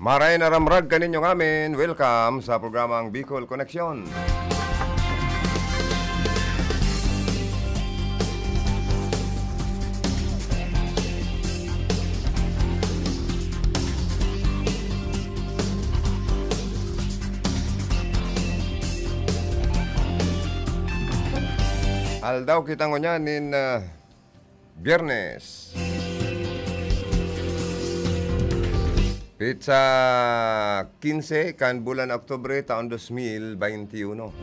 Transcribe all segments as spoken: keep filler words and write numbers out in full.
Maray na ramrag kaninyo ngamin, welcome sa programang Bicol Connection. Aldaw kita ngunyan nin, ah, Biyernes. Petsa quince kan bulan Oktubre, taon dos mil baynti uno.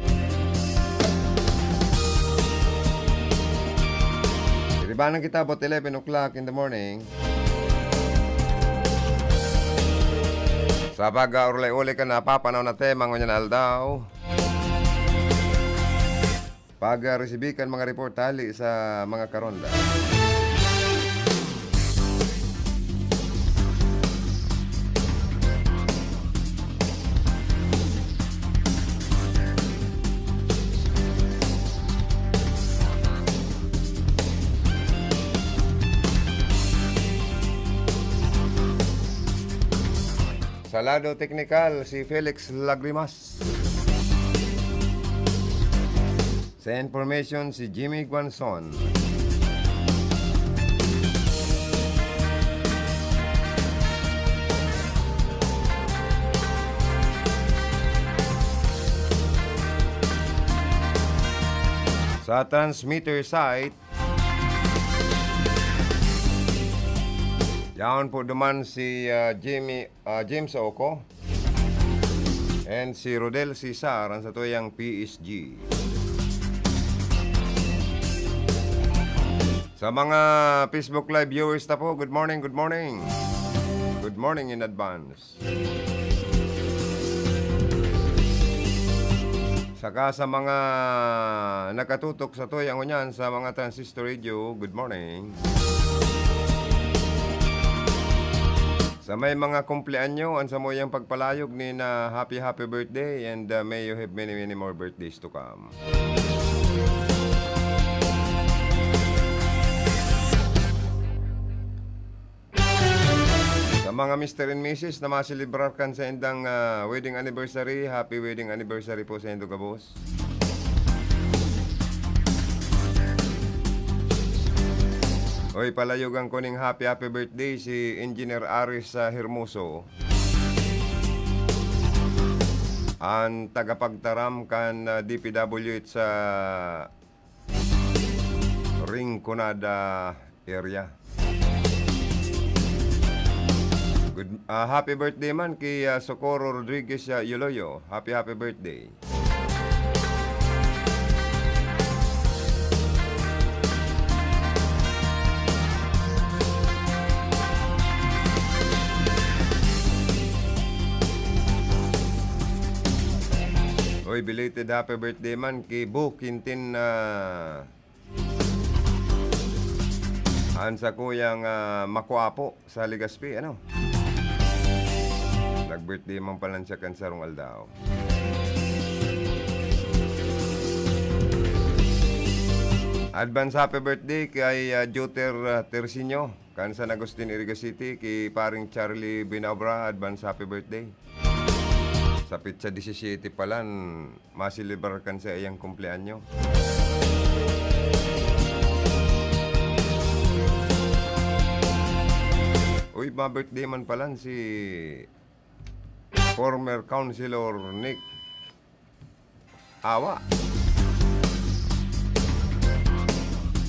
Iribanan kita about eleven o'clock in the morning. Sa pag-aulay-ulay kan napapanahon na tema ngunyan na aldaw. Pag, ah, resibi kan mga report hali sa mga karonda. Sa lado teknikal, si Felix Lagrimas. Sa information, si Jimmy Guanzon. Sa transmitter site, yaon po duman si, ah, Jimmy, ah, James Oco. And si Rodel Cesar, ang satuyang P S G. Sa mga Facebook Live viewers ta po, good morning, good morning. Good morning in advance. Saka sa mga nakatutok satuya ngunyan sa mga transistor radio, good morning. Sa may mga kumpleanyo, an samuyang pagpalayog nin, ah, happy, happy birthday and, ah, may you have many, many more birthdays to come. Sa mga Mister and Missus na maselebrar kan saindang, ah, wedding anniversary, happy wedding anniversary po saindo gabos. Oy, palayogan ko ning happy, happy birthday si Engineer Aris, ah, Hermoso, an tagapagtaram kan, ah, D P W H sa Rinconada area. Good, ah, happy birthday man ki, ah, Socorro Rodriguez, ah, Yoloyo. Happy, happy birthday. Oy, belated happy birthday man ki Bu Quintin, ah, an sakuyang, ah, makwapo sa Legazpi, ano? Nag-birthday man palan siya kan sarong aldaw. Advance happy birthday kay, ah, Joter, ah, Tercinio, kan San Agustin, Iriga City, ki Paring Charlie Binaobra, advance happy birthday. Sa petsa disisiyete palan, maselebrar kan saiyang kumpleanyo. Uy, ma-birthday man palan si former Councilor Nick Awa.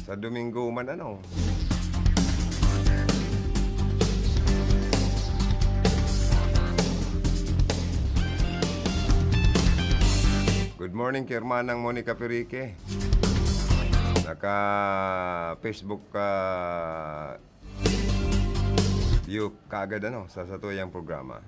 Sa Domingo man, ano? Good morning kay Hermanang Monica Perique. Naka-Facebook ka, view kaagad, ano, sa satuyang programa.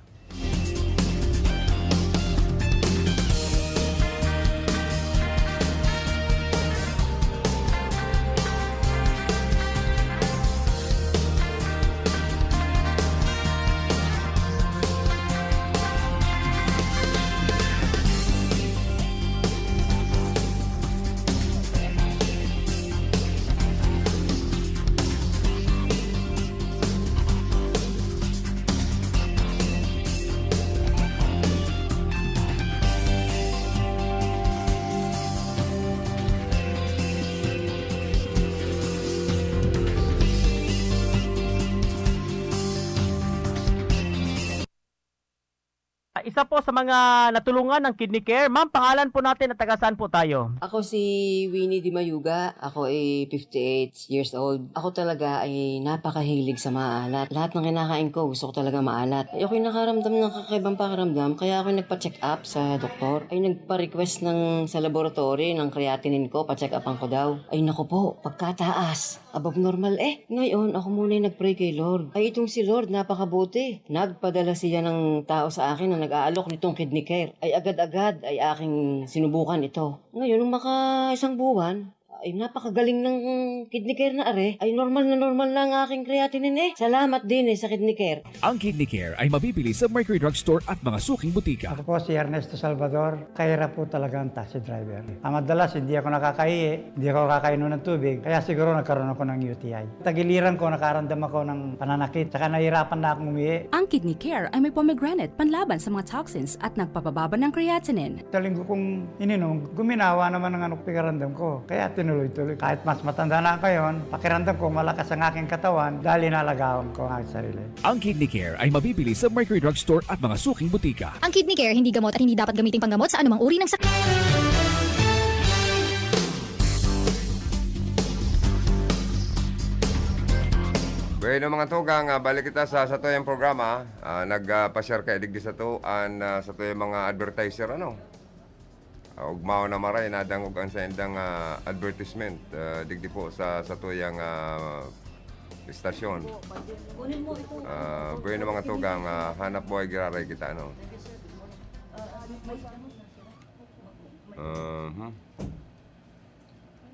Isa po sa mga natulungan ng Kidney Care. Ma'am, pangalan po natin at taga saan po tayo? Ako si Winnie Di Mayuga. Ako ay fifty-eight years old. Ako talaga ay napakahilig sa maalat. Lahat ng kinakain ko, gusto ko talaga maalat. Ay, ako'y nakaramdam ng kakaibang pakiramdam, kaya ako'y nagpa-check up sa doktor. Ay, nagpa-request ng, sa laboratory ng creatinine ko, pa-check upan ko daw. Ay, naku po, pagkataas. Above normal eh. Ngayon, ako muna yung nag-pray kay Lord. Ay, itong si Lord, napakabuti. Nagpadala siya ng tao sa akin na nag-aalok nitong Kidney Care. Ay, agad-agad ay aking sinubukan ito. Ngayon, nung maka isang buwan, ay, napakagaling ng Kidney Care na are. Ay, normal na normal na ang aking creatinine eh. Salamat din eh sa Kidney Care. Ang Kidney Care ay mabibili sa Mercury Drug Store at mga suking butika. Ako po si Ernesto Salvador. Kahirap po talaga ang taxi driver. Ah, madalas, hindi ako nakakahihi, hindi ako nakakainom ng tubig, kaya siguro nagkaroon ako ng U T I. Tagiliran ko, nakaramdam ako ng pananakit, saka nahihirapan na akong umihi. Ang Kidney Care ay may pomegranate panlaban sa mga toxins at nagpapababa ng creatinine. Sa linggo kong ininom, guminawa naman ang ano, pakiramdam ko. Kaya tinuloy-tuloy. Kahit mas matanda na ako ngayon, pakiramdam ko malakas ang aking katawan dahil inalagaan ko ang aking sarili. Ang Kidney Care ay mabibili sa Mercury Drug Store at mga suking butika. Ang Kidney Care hindi gamot at hindi dapat gamiting panggamot sa anumang uri ng sakit. Bueno, mga tugang, ah, balik kita sa satuyang programa. Ah, nag, ah, pa-share kayo digdi sato an, ah, satuyang mga advertiser, ano? Ah, ugmaon na maray, nadangog an saindang, ah, advertisement, ah, digdi po sa satuyang, ah, istasyon. Ah, bueno, mga tugang, ah, hanap buhay giraray kita, ano? Mhm.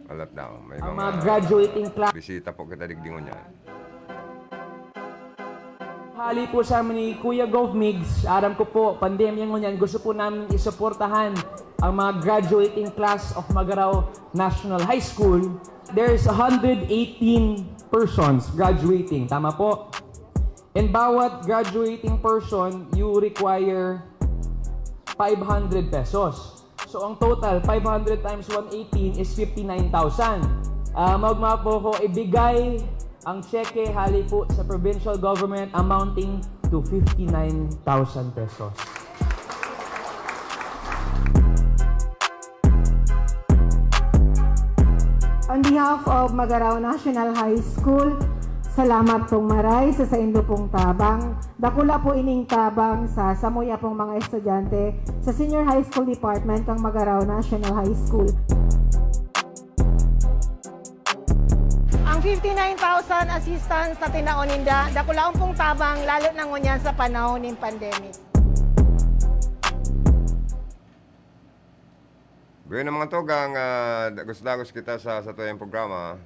Alat daw, may Ang mga mga graduating class. Bisita po kita digdi ngunyan. Hali po sa amin ni Kuya Gov Migs, aram ko po, pandemya ngunyan, gusto po namin isuportahan ang mga graduating class of Magarao National High School. There's a hundred eighteen persons graduating, tama po? And bawat graduating person, you require five hundred pesos. So, ang total, five hundred times one eighteen is fifty-nine thousand. Ah, magma po ko ibigay ang tseke hali po sa provincial government amounting to fifty-nine thousand pesos. On behalf of Magarao National High School, salamat pong maray sa saindo pong tabang. Dakula po ining tabang sa samuya pong mga estudyante sa Senior High School Department kan Magarao National High School. Ang fifty-nine thousand assistance na tinao ninda, dakulaon pong tabang, lalo na ngunyan sa panahon nin pandemic. Bueno, mga tugang, ah, dagos-dagos kita sa, sa tuyang programa.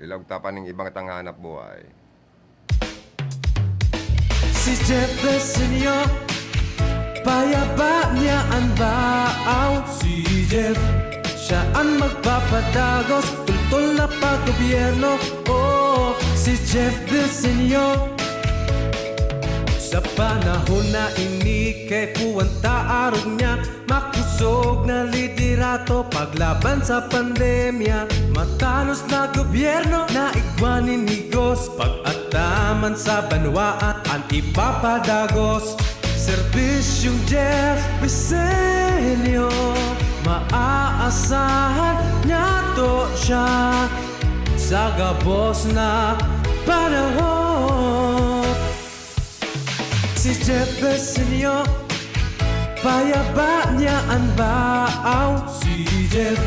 Ilaog ta pa ning ibang tang hanap buhay. Si Jeff Besenyo, payaba niya an baaw. Si Jeff, siya an magpapadagos, tultol na paggobyerno. Oh, si Jeff Besenyo. Sa panahon na ini, kay puwan ta arog niya, makosog na liderato paglaban sa pandemya, matanos na gobyerno na igwa nin higos, pag-ataman sa banwaan an ipapadagos. Serbisyong Jeff Besenyo, maaasahan niyato siya sa gabos na panahon. Si Jeff Besenyo, payaba niya an baaw. Si Jeff,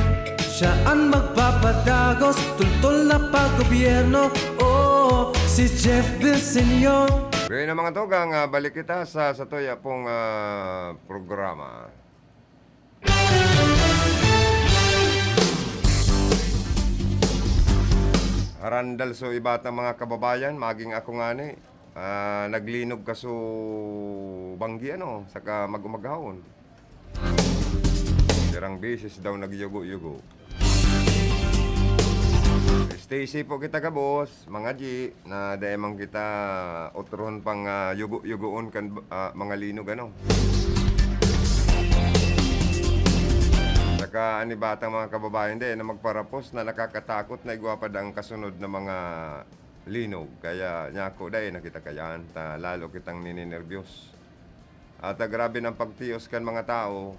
siya an magpapadagos, tultol na paggobyerno. Oo, si Jeff Besenyo. Bueno, mga tugang, ah, balik kita sa, sa tuya pong, ah, programa. Harandal so iba tang mga kababayan, maging ako ngani, ah, naglinog kaso banggi, ano, saka mag-umaghon. Sirang beses daw nagyugo-yugo. Stay safe po kita, gabos, mga G, na dai man kita otrohon pang, ah, yugo-yugoon kan, ah, mga linog, ano. Saka an iba tang mga kababayan dai na magparapos na nakakatakot na igwa pa dang kasunod na mga linog. Kaya, nyako, dai na kita kayan, ta lalo kitang nininerbiyos. At, ah, grabe ng pagtios kan mga tao.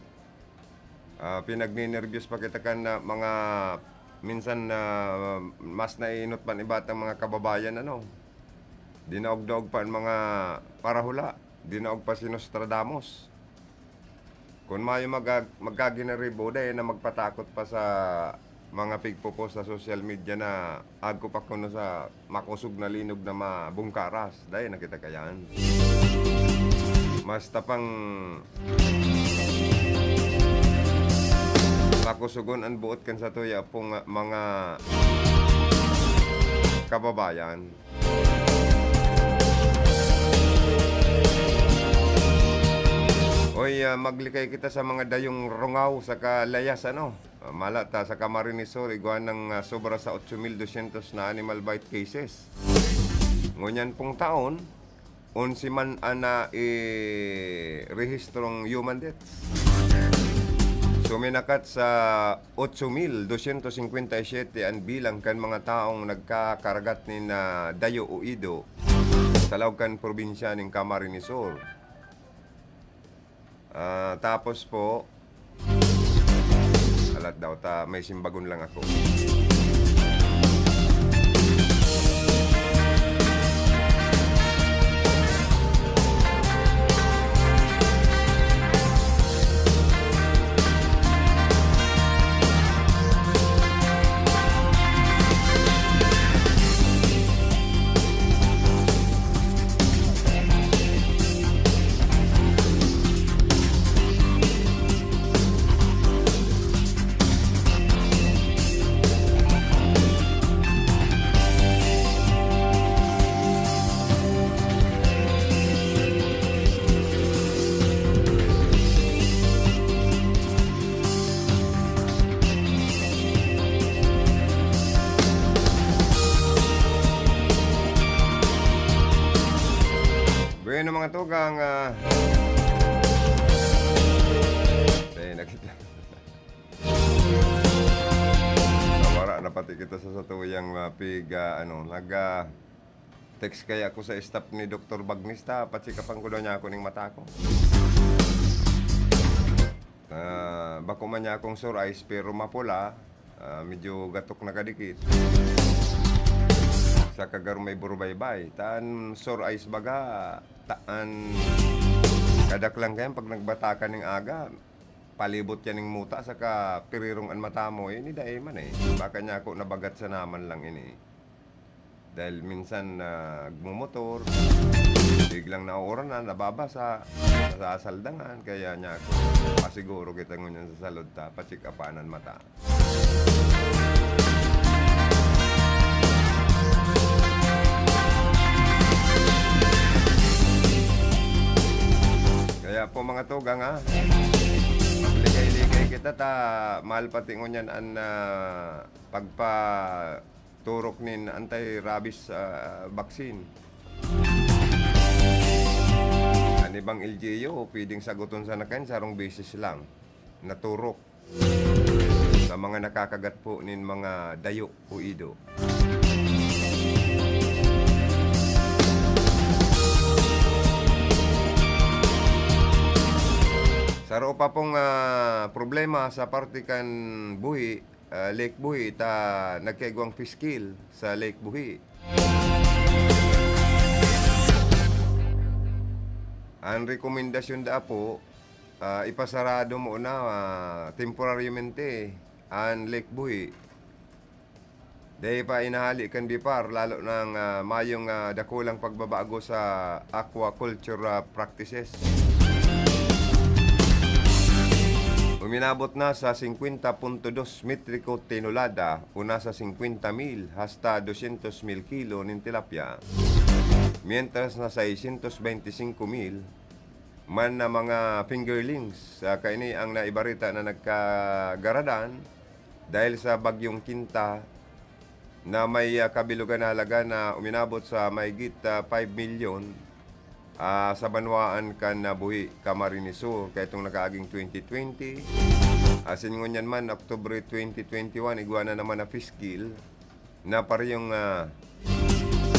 Ah, pinagninerbyos pa kita kan, ah, mga minsan, ah, mas naiinot pa an iba tang mga kababayan, ano. Dinaog-daog pa an mga parahula. Dinaog pa si Nostradamus. Kun mayo magag-, magkaginaribo, dai na magpatakot pa sa mga pigpo-post sa social media na agko pa kuno sa makosog na linog na mabungkaras. Dai na kita kayan. Mas tapang pakusugon an buot kan satuya pong mga kababayan. Oy, ah, maglikay kita sa mga dayong rungaw saka layas, ano? Ah, mala ta sa Camarines Sur, igwa nang, ah, sobra sa otso mil dosyentos na animal bite cases. Ngunyan pong taon, onse man an nairehistrong human deaths. Suminakat sa otso mil dosyentos singkwenta y siyete an bilang kan mga taong nagkakaragat nin, ah, dayo o ido sa laog kan probinsya nin Camarines Sur. Ah, tapos po, alat daw ta, may simbagon lang ako. Bueno, mga tugang, ah, eh, nakita. Nawara na pati kita sa satuyang, ah, pig, ah, ano, nag, ah, text kaya ako sa staff ni Doktor Bagnis ta, patsikapan ko daw niya ako ning mata ko. Ah, bako man niya akong sore eyes, pero mapula, ah, medyo gatok na kadikit. Saka garo may burubaybay. Taan sore eyes baga, taan kadaklan kayan pag nagbata ka ning aga, palibot yan ning muta, saka pirirong an mata mo, ini dai man eh. Baka niya ako nabagat sa naman lang ini. Dahil minsan, ah, nagmumotor, biglang nauuranan, nababasa, nasasaldangan, kaya niya ako, pasiguro kita ngunyan sa salud ta, pa-check upan an mata. Kaya po, mga tugang, ha, magligay-ligay kita ta, mahal pati ngunyan an, ah, pagpa- turok nin anti-rabies, ah, vaccine. An ibang L G U, pwedeng saguton sana kan sarong beses lang na turok sa mga nakakagat po nin mga dayo o ido. Saro pa pong, ah, problema sa parte kan buhi, ah, Lake Buhi, ta nagkaigwang fish kill sa Lake Buhi. An rekomendasyon daa po, ah, ipasarado muna, ah, temporaryamente an Lake Buhi. Dai pa inahali kan BIPAR, lalo nang, ah, mayong, ah, dakulang pagbabago sa aquaculture, ah, practices. Uminabot na sa singkwenta punto dos metriko tonelada o nasa singkwenta mil hasta dosyentos mil kilo nin tilapia, mientras na seiscientos veinticinco mil man na mga fingerlings. Ah, kaini ang naibarita na nagkagaradan dahil sa Bagyong Quinta na may, ah, kabilugan na halaga na uminabot sa mahigit, ah, five milyon, ah, sa banwaan kan, ah, buhi, Camarines Sur, kaitong nakaaging twenty twenty. Asin ngunyan man, Oktubre twenty twenty-one, igwa na naman na fish kill na parehong, ah,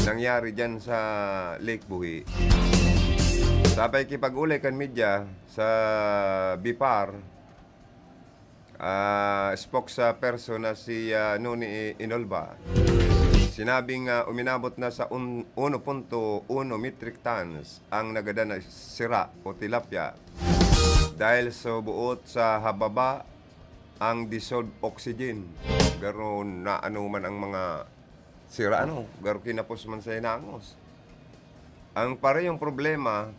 nangyari dyan sa Lake Buhi. Sa pakikipag-olay kan media sa BIPAR, ah, spokesperson na si, ah, Noni Inolba, sinabing, ah, uminabot na sa un-, uno punto uno metric tons ang nagadan na sira o tilapia dahil sa buot sa hababa ang dissolved oxygen. Pero naano man ang mga sira, ano, garo kinapos man sa hinangos. Ang parehong problema,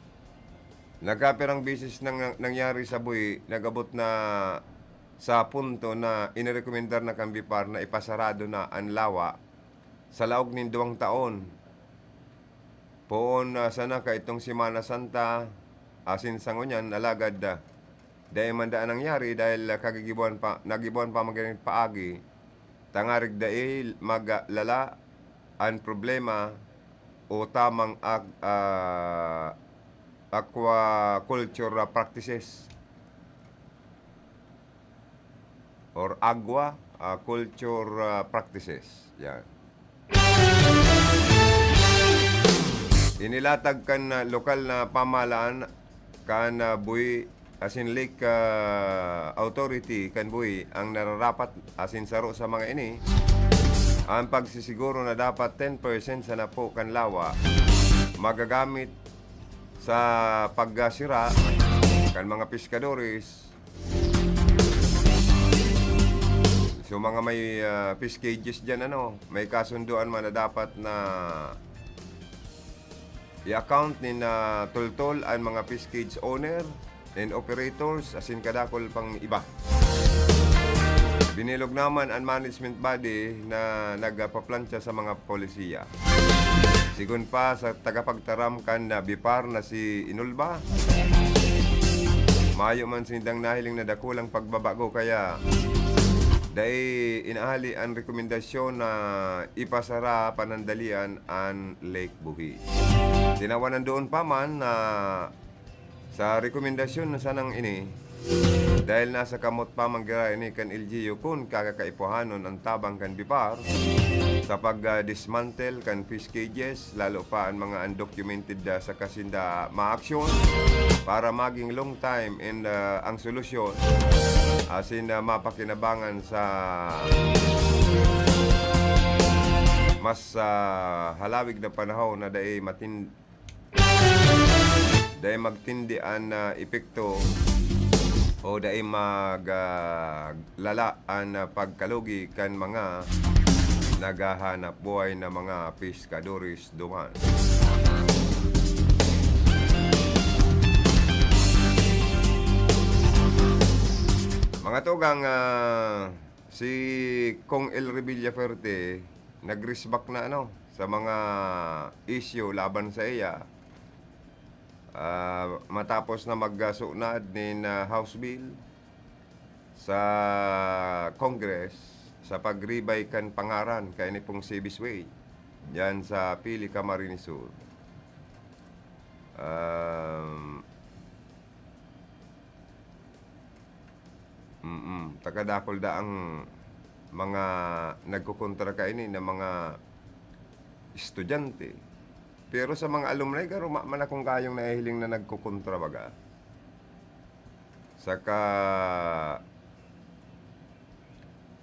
nagkapirang beses nang, nangyari sa buhi, nag-abot na sa punto na inirekomendar na kan BIPAR na ipasarado na an lawa sa laog nin duwang taon. Poon, ah, sana kaitong Semana Santa, asin sa ngunyan, alagad, ah, dai man daa nangyari dahil, ah, kagigibuan pa, nagibuan pa man gani paagi, tangarig dai maglala an problema o tamang ag-, ah, aquaculture, ah, practices or agwa, ah, culture, ah, practices. Yan. Inilatag kan, ah, lokal na pamahalaan kan, ah, buhi asin lake, ah, authority kan buhi ang nararapat asin saro sa mga ini, ang pagsisiguro na dapat ten percent sa napo kan lawa magagamit sa pagsira kan mga piskadores. So, mga may, ah, fish cages dyan, ano, may kasundoan man na dapat na i-account nin, ah, toltol an mga fish cage owner and operators, asin kadakul pang iba. Binilog naman an management body na nagpaplantsa sa mga polisiya. Sigon pa sa tagapagtaram kan, ah, BIPAR na si Inulba, mayo man sindang nahiling na dakulang pagbabago kaya dai inahali an rekomendasyon na ipasara panandalian an Lake Buhi. Tinawan doon pa man na sa rekomendasyon na sanang ini, dahil nasa kamot pa man gira ini kan L G U kun kakakaipuhanon an tabang kan BIPAR sa pag, ah, dismantle kan fish cages, lalo pa an mga undocumented, ah, saka sinda maaksyon para maging long time and, ah, ang solusyon asin, ah, mapakinabangan sa mas, ah, halawig na panahon na dai matin-, dai magtindi an, ah, epekto o dai mag, ah, lala an, ah, pagkalugi kan mga naghahanap buhay na mga piskadores duman. Mga tugang, ah, si Cong Elry Villafuerte nag-resback na, ano, sa mga isyu laban sa iya. Ah, matapos na magsunod nin, ah, House Bill sa Congress sa pag-rebay kan pangaran kaini pong Seabisway diyan sa Pili, Camarines Sur. Um, mm, takadakol da ang mga nagkokontra kaini na mga estudyante. Pero sa mga alumni, garo ma-, man akong kayong nahihiling na nagkokontra, baga. Saka,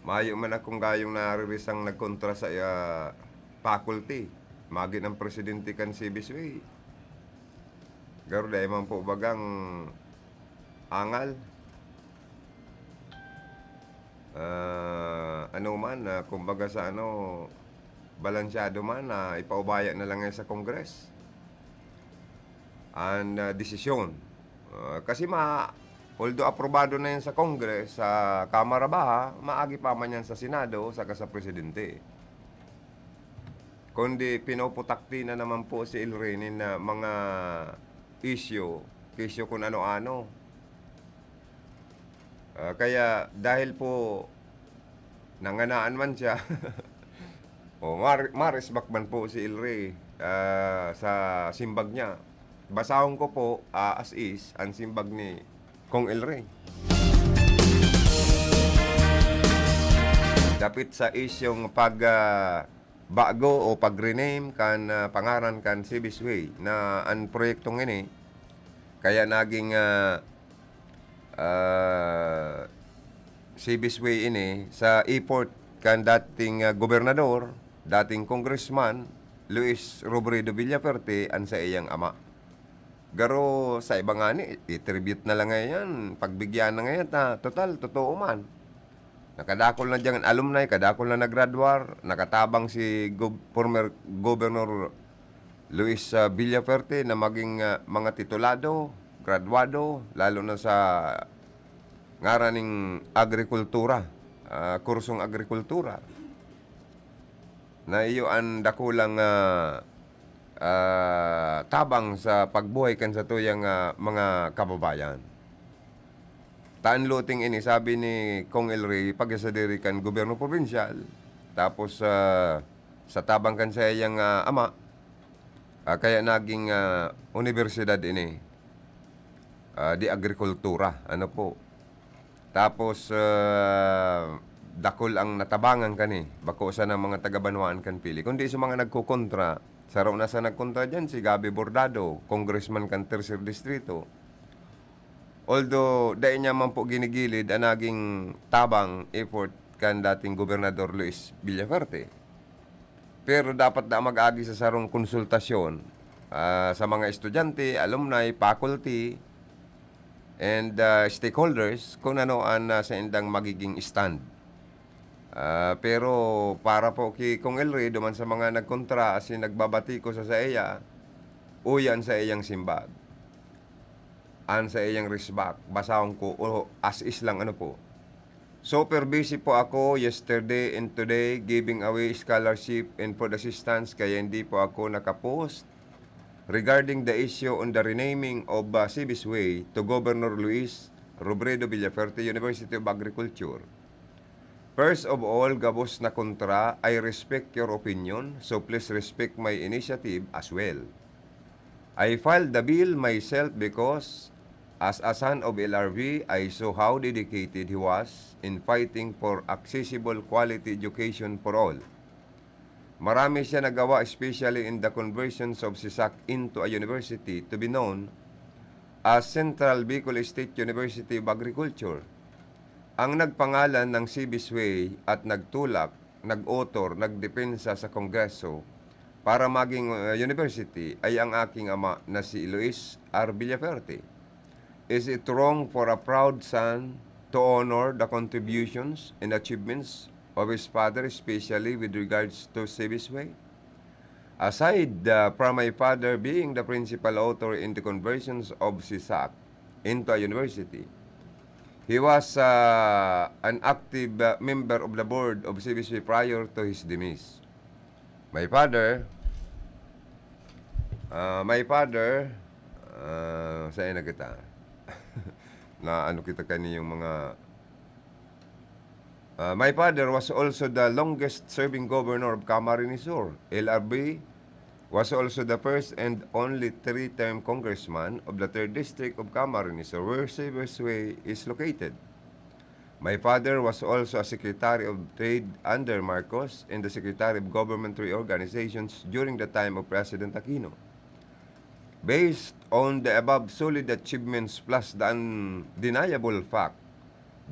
mayo man akong gayong naririsang nagkontra sa, ah, faculty. Magin ang presidente kan Seabisway. Garo dai man po bagang angal. Ah, ano man, ah, kumbaga sa ano, balansyado man na ipaubaya na lang yan sa Congress an, ah, desisyon. Ah, kasi ma-, although aprobado na yan sa Congress, sa Kamara Baha, maagi pa man yan sa Senado saka sa Presidente. Kundi pinuputakti na naman po si El Rey nin, ah, mga isyu, kesyo kun ano-ano. Ah, kaya dahil po nanganaan man siya, o mar-, maresbak man po si El Rey, ah, sa simbag niya. Basahon ko po, ah, as is, ang simbag ni Cong El Rey. Dapit sa isyung pag, ah, bago o pag-rename kan, ah, pangaran kan Seabisway na an proyektong ini Kaya naging, ah, ah, Seabisway ini sa effort kan dating, ah, gobernador, dating congressman, Luis Robredo Villafuerte, an saiyang ama. Garo sa iba ngani, i-tribute na lang ngayon, pagbigyan na ngayon ta, total, totoo man. Nakadakol na diyang alumni, kadakol na naggraduar, nakatabang si Gob-, former Governor Luis, ah, Villafuerte na maging, ah, mga titulado, graduado, lalo na sa ngaran ning agrikultura, ah, kursong agrikultura. Na iyo an dakulang, ah, ah, tabang sa pagbuhay kan satuyang, ah, mga kababayan. Ta an loting ini, sabi ni Cong El Rey, pagkasadiri kan gobyerno probinsyal, tapos, ah, sa tabang kan saiyang, ah, ama, ah, kaya naging, ah, unibersidad ini, ah, di agrikultura, ano po. Tapos, ah, dakul ang natabangan kani, bako sana mga taga-banwaan kan Pili, kundi sa mga nagkokontra, saro na sa nagkontra diyan, si Gabby Bordado, congressman kan Tercer Distrito. Although, dai niya man po ginigilid an naging tabang, effort kan dating Gobernador Luis Villafuerte. Pero dapat daa mag-agi sa sarong konsultasyon, ah, sa mga estudyante, alumni, faculty, and, ah, stakeholders kung ano an, ah, saindang magiging stand. Ah, pero para po ki Cong El Rey, duman sa mga nagkontra asin nagbabati ko sa saiya, uya an saiyang simbag. An saiyang risbak, basahon ko, o as is lang, ano po. Super busy po ako yesterday and today giving away scholarship and food assistance, kaya hindi po ako nakapost regarding the issue on the renaming of, uh, Seabisway to Governor Luis Robredo Villafuerte, University of Agriculture. First of all, gabos na kontra, I respect your opinion, so please respect my initiative as well. I filed the bill myself because, as a son of L R V, I saw how dedicated he was in fighting for accessible quality education for all. Marami siya nagawa, especially in the conversions of SESAC into a university to be known as Central Bicol State University of Agriculture. Ang nagpangalan ng Seabisway at nagtulak, nag-author, nagdepensa sa Kongreso para maging, uh, university ay ang aking ama na si Luis R. Villafuerte. Is it wrong for a proud son to honor the contributions and achievements of his father, especially with regards to Seabisway? Aside, uh, from my father being the principal author in the conversions of SESAC into a university, he was, uh, an active, uh, member of the board of Seabisway prior to his demise. My father, ah, my father, ah, saan na kita? Na ano kita kaniyang mga, ah, my father was also the longest serving governor of Camarines Sur. L R V was also the first and only three-term congressman of the third District of Camarines Sur, where Seabisway is located. My father was also a Secretary of Trade under Marcos and the Secretary of Government Reorganizations during the time of President Aquino. Based on the above solid achievements plus the undeniable fact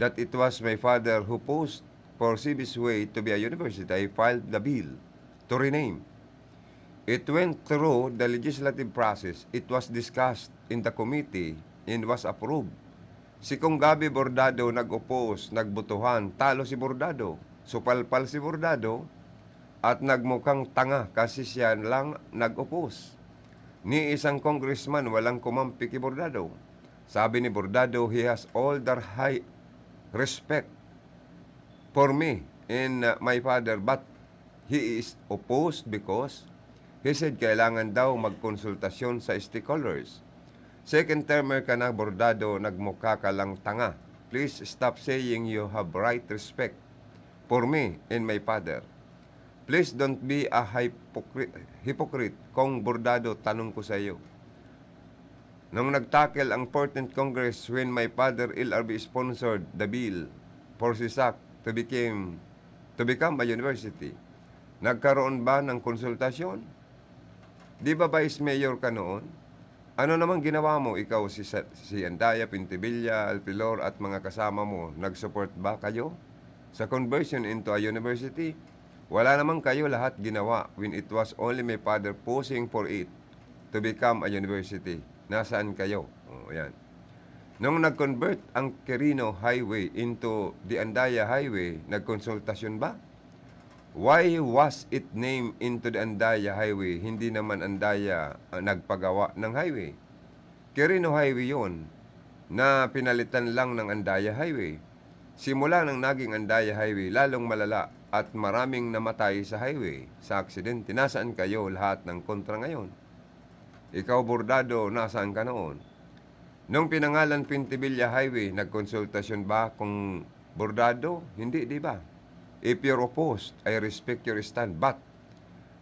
that it was my father who pushed for Seabisway to be a university, I filed the bill to rename. It went through the legislative process. It was discussed in the committee and was approved. Si Cong Gabby Bordado nag-oppose, nagbotohan, talo si Bordado. Supalpal si Bordado at nagmukhang tanga kasi siya lang nag-oppose. Ni isang congressman walang kumampi ki Bordado. Sabi ni Bordado, he has all the high respect for me and, uh, my father, but he is opposed because he said kailangan daw magkonsultasyon sa stakeholders. Second termer ka na, Bordado, nagmukha ka lang tanga. Please stop saying you have right respect for me and my father. Please don't be a hypocri-, hypocrite, Cong Bordado, tanong ko sa iyo. Nung nagtakel ang fourteenth Congress when my father L R V sponsored the bill for SESAC to became, to become a university, nagkaroon ba ng konsultasyon? Di ba vice mayor ka noon? Ano namang ginawa mo? Ikaw, si Sa-, si Andaya, Pintibilya, Alpilor, at mga kasama mo, nag-support ba kayo sa conversion into a university? Wala naman kayo lahat ginawa when it was only my father pushing for it to become a university. Nasaan kayo? Oh, yan. Nung nag-convert ang Quirino Highway into the Andaya Highway, nagkonsultasyon ba? Why was it named into the Andaya Highway? Hindi naman Andaya ang nagpagawa ng highway. Quirino Highway yon na pinalitan lang ng Andaya Highway. Simula nang naging Andaya Highway, lalong malala at maraming namatay sa highway, sa aksidente. Nasaan kayo lahat ng kontra ngayon? Ikaw, Bordado, nasaan ka noon? Nung pinangalan Pintibilya Highway, nagkonsultasyon ba kung Bordado? Hindi, di ba? If you're opposed, I respect your stand, but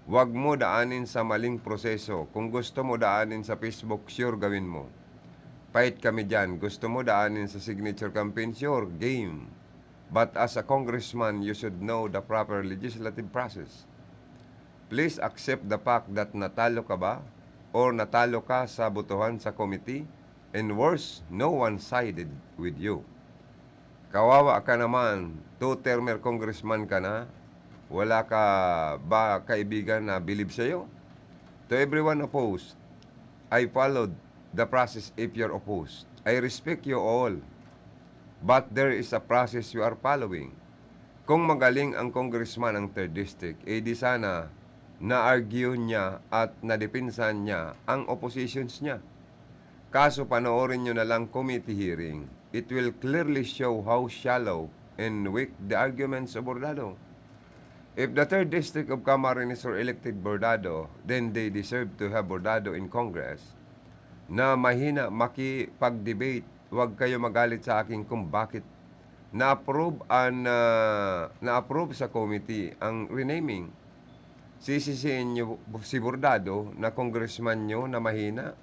wag mo daanin sa maling proseso. Kung gusto mo daanin sa Facebook, sure, gawin mo. Pait kami dyan. Gusto mo daanin sa signature campaign? Sure, game. But as a congressman, you should know the proper legislative process. Please accept the fact that natalo ka ba or natalo ka sa botohan sa committee, and worse, no one sided with you. Kawawa ka naman, two-termer congressman ka na, wala ka ba kaibigan na bilib sa'yo? To everyone opposed, I followed the process if you're opposed. I respect you all, but there is a process you are following. Kung magaling ang congressman ng third district, eh di sana na-argue niya at nadepensahan niya ang oppositions niya. Kaso panoorin nyo na lang committee hearing. It will clearly show how shallow and weak the arguments of Bordado. If the third district of Camarines were elected Bordado, then they deserve to have Bordado in Congress na mahina makipag-debate. Wag kayo magalit sa akin kung bakit na-approve an, ah, na-approve sa committee ang renaming. Sisisiin niyo si Bordado na congressman niyo na mahina?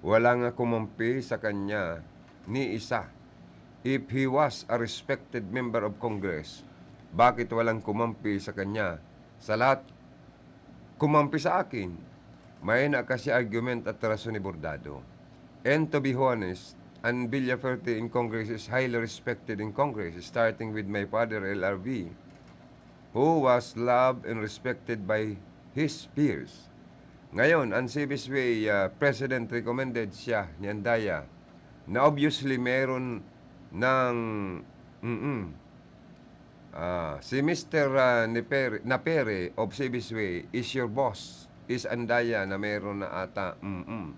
Wala nga kumampi sa kanya ni isa. If he was a respected member of Congress, bakit walang kumampi sa kanya? Sa lahat, kumampi sa akin. Mahina kasi argument at rason ni Bordado. And to be honest, an Villafuerte in Congress is highly respected in Congress, starting with my father, L R V, who was loved and respected by his peers. Ngayon, ang C B S W, ah, president recommended siya ni Andaya na obviously meron ng, mm, ah, si Mister, ah, Napere, Napere of C B S W is your boss, is Andaya na meron na ata, mm.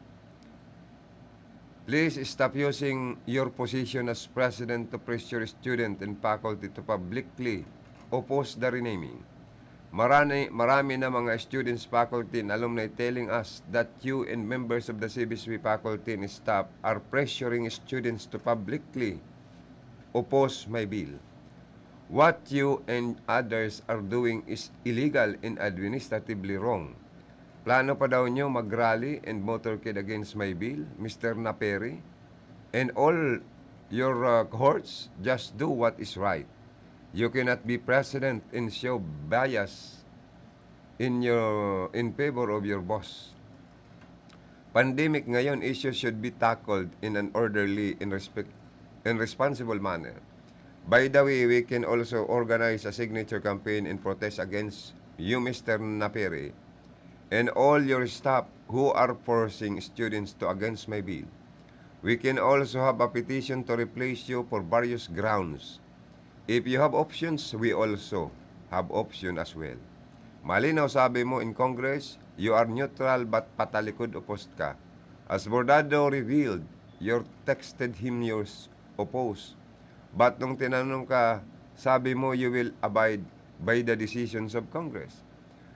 Please stop using your position as president to pressure student and faculty to publicly oppose the renaming. Marami, marami na mga students, faculty, and alumni telling us that you and members of the C B S W faculty and staff are pressuring students to publicly oppose my bill. What you and others are doing is illegal and administratively wrong. Plano pa daw nyo mag-rally and motorcade against my bill, Mister Naperi? And all your, uh, cohorts, just do what is right. You cannot be president and show bias in your, in favor of your boss. Pandemic ngayon, issues should be tackled in an orderly and respect, and responsible manner. By the way, we can also organize a signature campaign and protest against you, Mister Naperi, and all your staff who are forcing students to against my bill. We can also have a petition to replace you for various grounds. If you have options, we also have option as well. Malinaw sabi mo in Congress, you are neutral but patalikod opposed ka. As Bordado revealed, you texted him yours opposed. But nung tinanong ka, sabi mo you will abide by the decisions of Congress.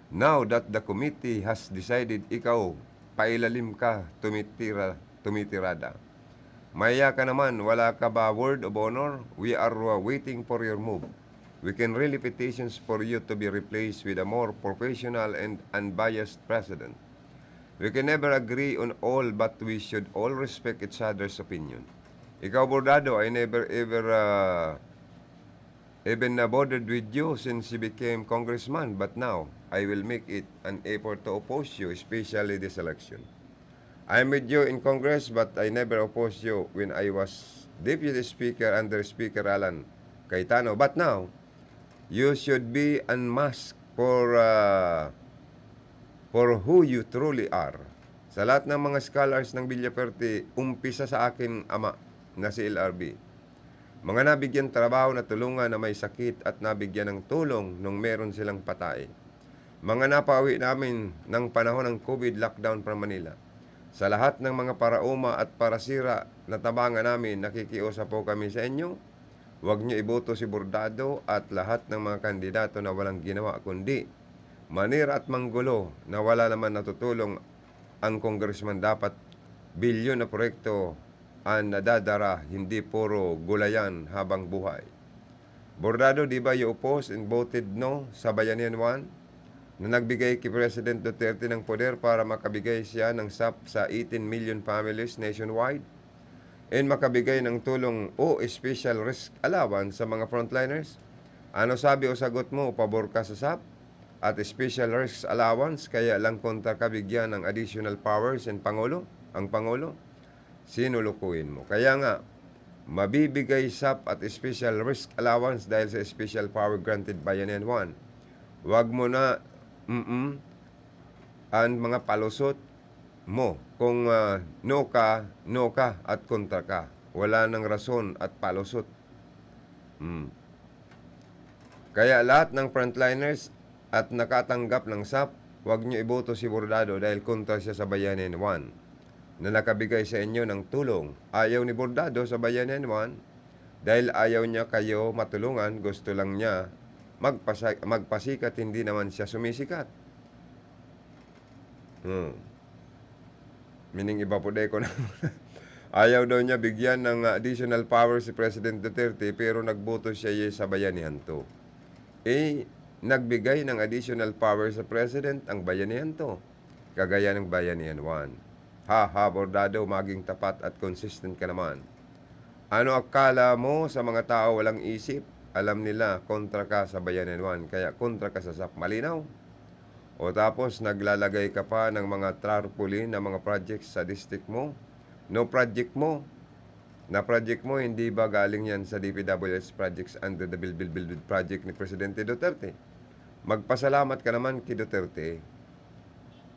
Now that the committee has decided, ikaw, pailalim ka, tumitira, tumitirada. Mahiya ka naman, wala ka ba word of honor? We are, uh, waiting for your move. We can rally petitions for you to be replaced with a more professional and unbiased president. We can never agree on all, but we should all respect each other's opinion. Ikaw, Bordado, I never ever, uh, even, uh, bothered with you since you became congressman, but now, I will make it an effort to oppose you, especially this election. I'm with you in Congress, but I never opposed you when I was Deputy Speaker under Speaker Alan Cayetano. But now, you should be unmasked for, uh, for who you truly are. Sa lahat ng mga scholars ng Villaferte, umpisa sa aking ama na si L R B. Mga nabigyan trabaho, natulungan na may sakit at nabigyan ng tulong nung meron silang patay. Mga napauwi namin ng panahon ng COVID lockdown from Manila. Sa lahat ng mga parauma at parasira na tabangan namin, nakikiusap po kami sa inyo, huwag niyo iboto si Bordado at lahat ng mga kandidato na walang ginawa kundi manira at manggulo na wala naman natutulong ang congressman. Dapat bilyon na proyekto ang nadadara, hindi puro gulayan habang buhay. Bordado, di ba you opposed and voted no sa Bayanihan one na nagbigay kay President Duterte ng poder para makabigay siya ng SAP sa eighteen million families nationwide and makabigay ng tulong o special risk allowance sa mga frontliners? Ano sabi o sagot mo? Pabor ka sa SAP at special risk allowance, kaya lang kontra ka bigyan ng additional powers and Pangulo, ang Pangulo? Sino lukuhin mo? Kaya nga, mabibigay SAP at special risk allowance dahil sa special power granted Bayanihan one. Wag mo na, mm, ang mga palusot mo. Kung, ah, no ka, no ka at kontra ka. Wala nang rason at palusot. Hmm. Kaya lahat ng frontliners at nakatanggap ng SAP, wag niyo iboto si Bordado dahil kontra siya sa Bayanihan one na nakabigay sa inyo ng tulong. Ayaw ni Bordado sa Bayanihan one dahil ayaw niya kayo matulungan, gusto lang niya magpasa-, magpasikat, hindi naman siya sumisikat. Hmm. Meaning, iba po, dai ko na. Ayaw daw niya bigyan ng, ah, additional power si President Duterte, pero nagboto siya yes sa Bayanihan two. Eh, nagbigay ng additional power sa President ang Bayanihan two, kagaya ng Bayanihan one. Ha, ha, Bordado, maging tapat at consistent ka naman. Ano akala mo sa mga tao walang isip? Alam nila, kontra ka sa Bayanihan one, kaya kontra ka sa SAP. Malinaw? O tapos, naglalagay ka pa ng mga tarpaulin na mga projects sa district mo. No project mo. Na project mo, hindi ba galing yan sa D P W H projects under the Build, Build, Build, Build project ni Presidente Duterte? Magpasalamat ka naman kay Duterte.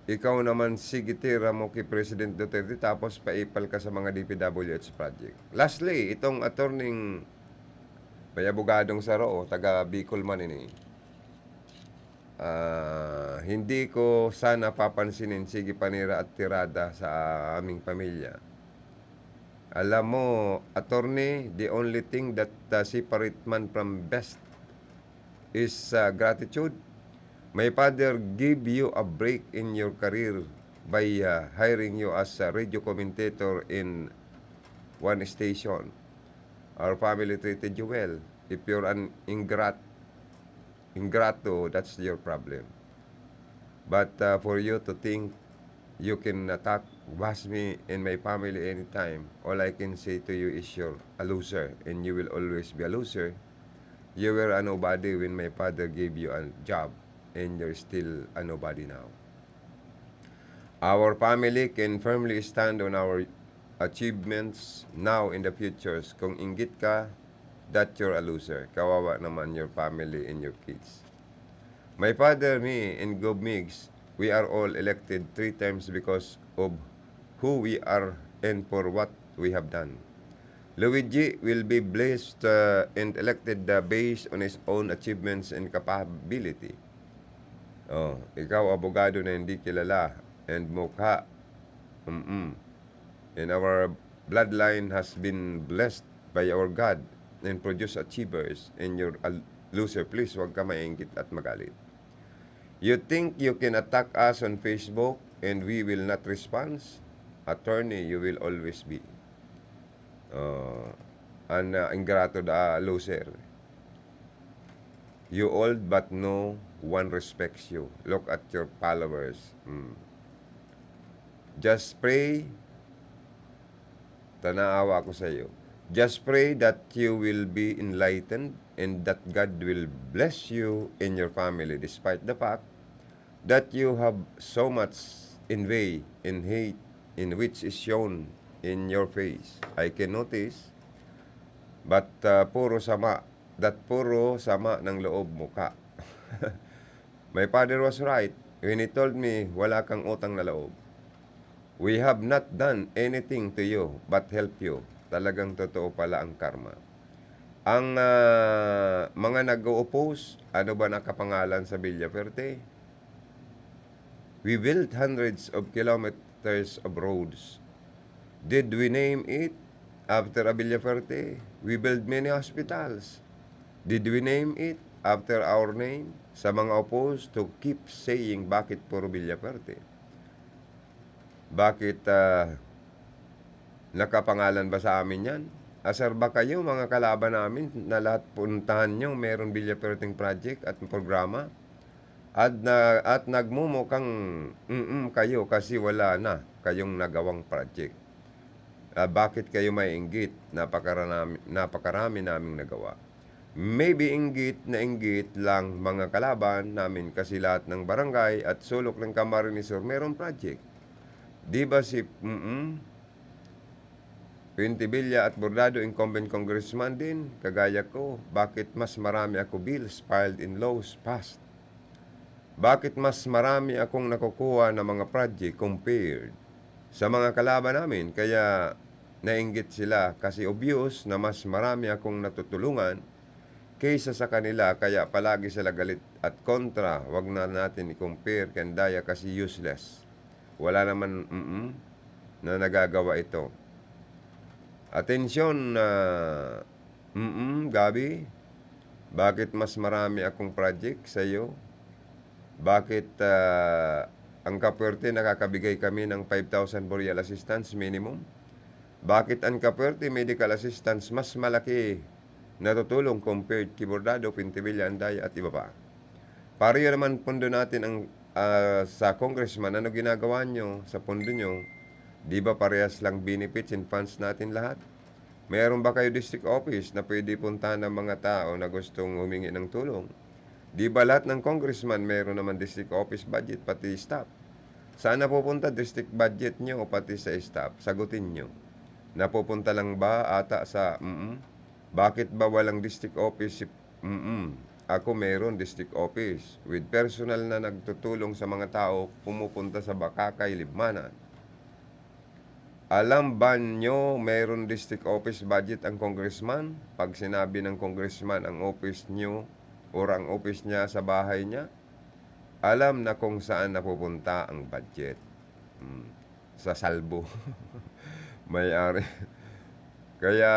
Ikaw naman, sige, tira mo kay President Duterte, tapos paipal ka sa mga D P W H project. Lastly, itong attorney, may abogadong saro, taga Bicol man ini. Ah, hindi ko sana papansinin, sige, panira at tirada sa aming pamilya. Alam mo, attorney, the only thing that, uh, separate man from best is, uh, gratitude. My father gave you a break in your career by, uh, hiring you as a radio commentator in one station. Our family treated you well. If you're an ingrat-, ingrato, that's your problem. But, uh, for you to think you can attack, bash me and my family anytime, all I can say to you is you're a loser and you will always be a loser. You were a nobody when my father gave you a job and you're still a nobody now. Our family can firmly stand on our achievements now and the futures. Kung inggit ka, that you're a loser. Kawawa naman your family and your kids. My father, me, and Gob Migs, we are all elected three times because of who we are and for what we have done. Luigi will be blessed, uh, and elected, uh, based on his own achievements and capability. Oh, ikaw, abogado na hindi kilala and mukha. Mm-mm. And our bloodline has been blessed by our God and produce achievers, and you're a loser. Please, huwag ka mainggit at magalit. You think you can attack us on Facebook and we will not respond? Attorney, you will always be, uh, an, uh, ingrato da loser. You old but no one respects you. Look at your followers. Hmm. Just pray. Tanaawa ako sa iyo. Just pray that you will be enlightened and that God will bless you and your family despite the fact that you have so much envy and hate in which is shown in your face. I can notice, but, ah, puro sama, that puro sama ng loob mo ka. My father was right when he told me, "Wala kang utang na loob. We have not done anything to you but help you." Talagang totoo pala ang karma. Ang, ah, mga nag-o-oppose, ano ba nakapangalan sa Villaferte? We built hundreds of kilometers of roads. Did we name it after a Villaferte? We built many hospitals. Did we name it after our name? Sa mga oppose to keep saying, "Bakit puro Villaferte? Bakit, ah, nakapangalan ba sa amin yan?" Asar ba kayo, mga kalaban namin, na lahat puntahan nyo, meron Villaferteng project at programa? At na, at nagmumukang, mm, kayo kasi wala na kayong nagawang project. Ah, bakit kayo maiinggit? Napakaranami-, napakarami naming nagawa. Maybe inggit na inggit lang, mga kalaban namin, kasi lahat ng barangay at sulok ng Camarines Sur merong project. Di ba si, mm, Quintivilla at Bordado, incumbent congressman din, kagaya ko, bakit mas marami ako bills filed in laws passed? Bakit mas marami akong nakukuha na mga project compared sa mga kalaban namin? Kaya nainggit sila kasi obvious na mas marami akong natutulungan kaysa sa kanila, kaya palagi sila galit at kontra. Wag na natin i-compare kan Daya kasi useless. Wala naman, mm, na nagagawa ito. Atensyon, ah, mm, Gabi, bakit mas marami akong project sa'yo? Bakit, ah, ang Kapuerte nakakabigay kami ng five thousand burial assistance minimum? Bakit ang Kapuerte medical assistance mas malaki natutulong compared ki Bordado, Quintivilla, Andaya at iba pa? Pareho naman pondo natin ang, ah, sa congressman. Ano ginagawa nyo sa pondo nyo? Di ba parehas lang benefits and funds natin lahat? Meron ba kayo district office na pwede puntahan ng mga tao na gustong humingi ng tulong? Di ba lahat ng congressman meron naman district office budget, pati staff? Saan napupunta district budget nyo o pati sa staff? Sagutin nyo. Napupunta lang ba ata sa, mm? Bakit ba walang district office si, mm? Ako meron district office with personal na nagtutulong sa mga tao pumupunta sa Bacacay, Libmanan. Alam ba nyo meron district office budget ang congressman? Pag sinabi ng congressman ang office nyo or ang office niya sa bahay niya, alam na kung saan napupunta ang budget. Hmm. Sa salbo. May-ari. Kaya,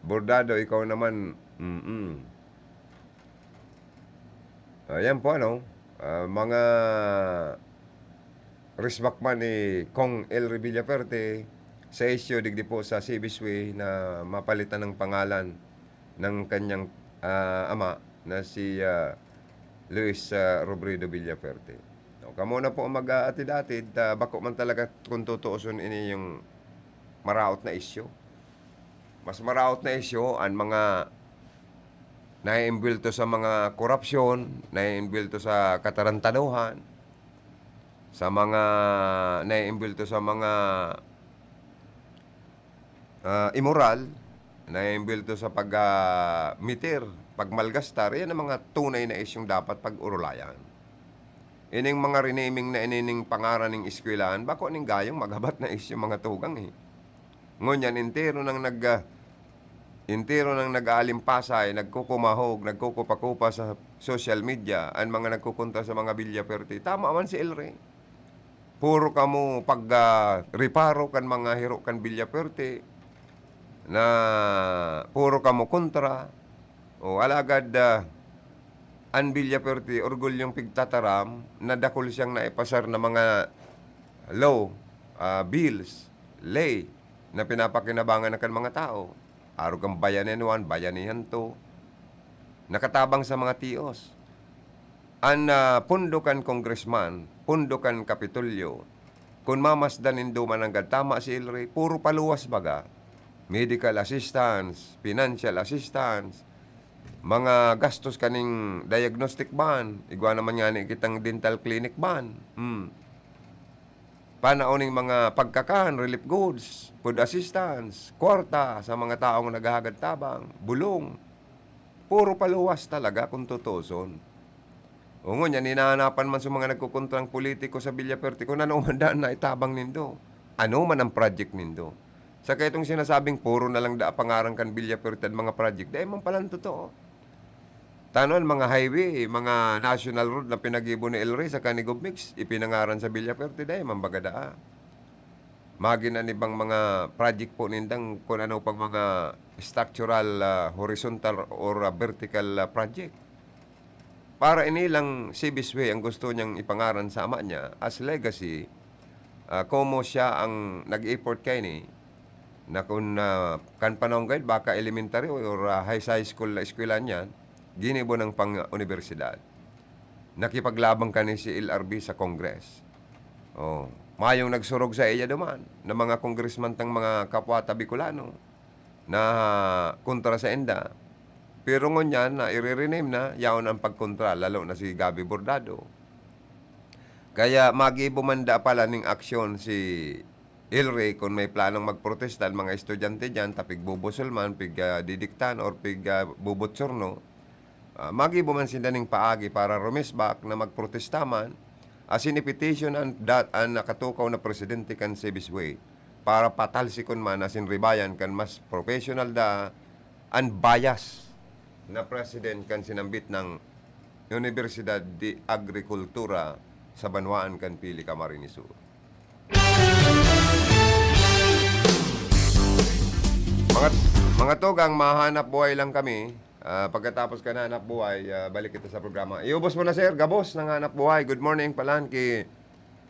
Bordado, ikaw naman, mm. Ayan po, ano, ah, mga risbakman ni Cong Elry Villaferte sa isyu digdi po sa C B S Way na mapalitan ng pangalan ng kanyang, ah, ama na si, ah, Luis, ah, Robredo Villaferte. No, kamo na po ang mag-aatid-atid, ah, bako man talaga kung tutuuson ini yung maraot na isyu. Mas maraot na isyu ang mga naiimbwelto sa mga korupsyon, naiimbwelto sa katarantaduhan, sa mga naiimbwelto sa mga, ah, imoral, naiimbwelto sa pag, ah, mitir, pagmalgastar. Yan ang mga tunay na isyung dapat pag-urulayan. Ining mga renaming na inining pangaran ning eskwelahan, bako ning gayong magabat na isyu, mga tugang, eh. Ngunyan, entero nang nag-, ah, entero nang nag-aalimpasay, nagkukumahog, nagkukupa-kupa sa social media, ang mga nagkukontra sa mga Villaferte. Tama man si Elry. Puro kamo pag, ah, reparo kan mga hero kan Villaferte na puro kamo kontra. O, alagad, ah, an Villaferte, orgulyong pigtataram na dakul siyang naipasar na mga law, ah, bills, ley, na pinapakinabangan na kan mga tao. Arog kan Bayanihan one, Bayanihan two. Nakatabang sa mga tios. An, ah, pondo kan congressman, pondo kan Kapitolyo, kun mamasdan nindo mananggad, tama si Elry, puro paluwas baga. Medical assistance, financial assistance, mga gastos kaning diagnostic ban, igwa naman ngani kitang dental clinic ban. Hmm. Panaon ning mga pagkakan, relief goods, food assistance, kwarta sa mga taong naghahagad tabang, bulong. Puro paluwas talaga kung tutuson. O ngunyan, hinahanapan man sa mga nagkukontrang politiko sa Villafuerte kung ano man daan na itabang nindo. Ano man ang project nindo. Sa kaitong sinasabing puro na lang da pangaran kan Villafuerte ang mga project, dai man palan totoo. Tanon, mga highway, mga national road na pinagibo ni El Rey sa ni Gov Mix, ipinangaran sa Villafuerte, dai man baga daa. Magin an ibang mga project po nindang kung ano pang mga structural, ah, horizontal or, ah, vertical, ah, project. Para ini lang Seabisway ang gusto niyang ipangaran sa ama niya as legacy, ah, komo siya ang nag-effort kaini na kun, ah, kan panahon gayon baka elementary or, ah, high, high school na eskwelahan niya, ginibo nang pang-unibersidad. Nakipaglaban kani si L R B sa Congress. Oh, mayong nagsurog sa iya duman na mga congressman tang mga kapwa ta Bicolano na kontra sainda. Pero ngunyan na ire-rename na, yaon ang pagkontra, lalo na si Gabby Bordado. Kaya magibo man da pala ning aksyon si El Rey kun may planong magprotesta an mga estudyante diyan, ta pigbubusol man, pig, ah, didiktan or pig, ah, bubutsorno, ah, magibo man sinda ning paagi para rumesbak na magprotesta man, asin i-petition an dat-, an nakatukaw na presidente kan Seabisway para patalsikon man asin ribayan kan mas professional da an bias na president kan sinambit nang Universidad de Agricultura sa banwaan kan Pili, Camarines Sur. Mga, mga tugang, mahanap buhay lang kami. Ah, pagkatapos kan hanap buhay, ah, balik kita sa programa. Iubos mo na, sir. Gabos ng hanap buhay. Good morning, palan ki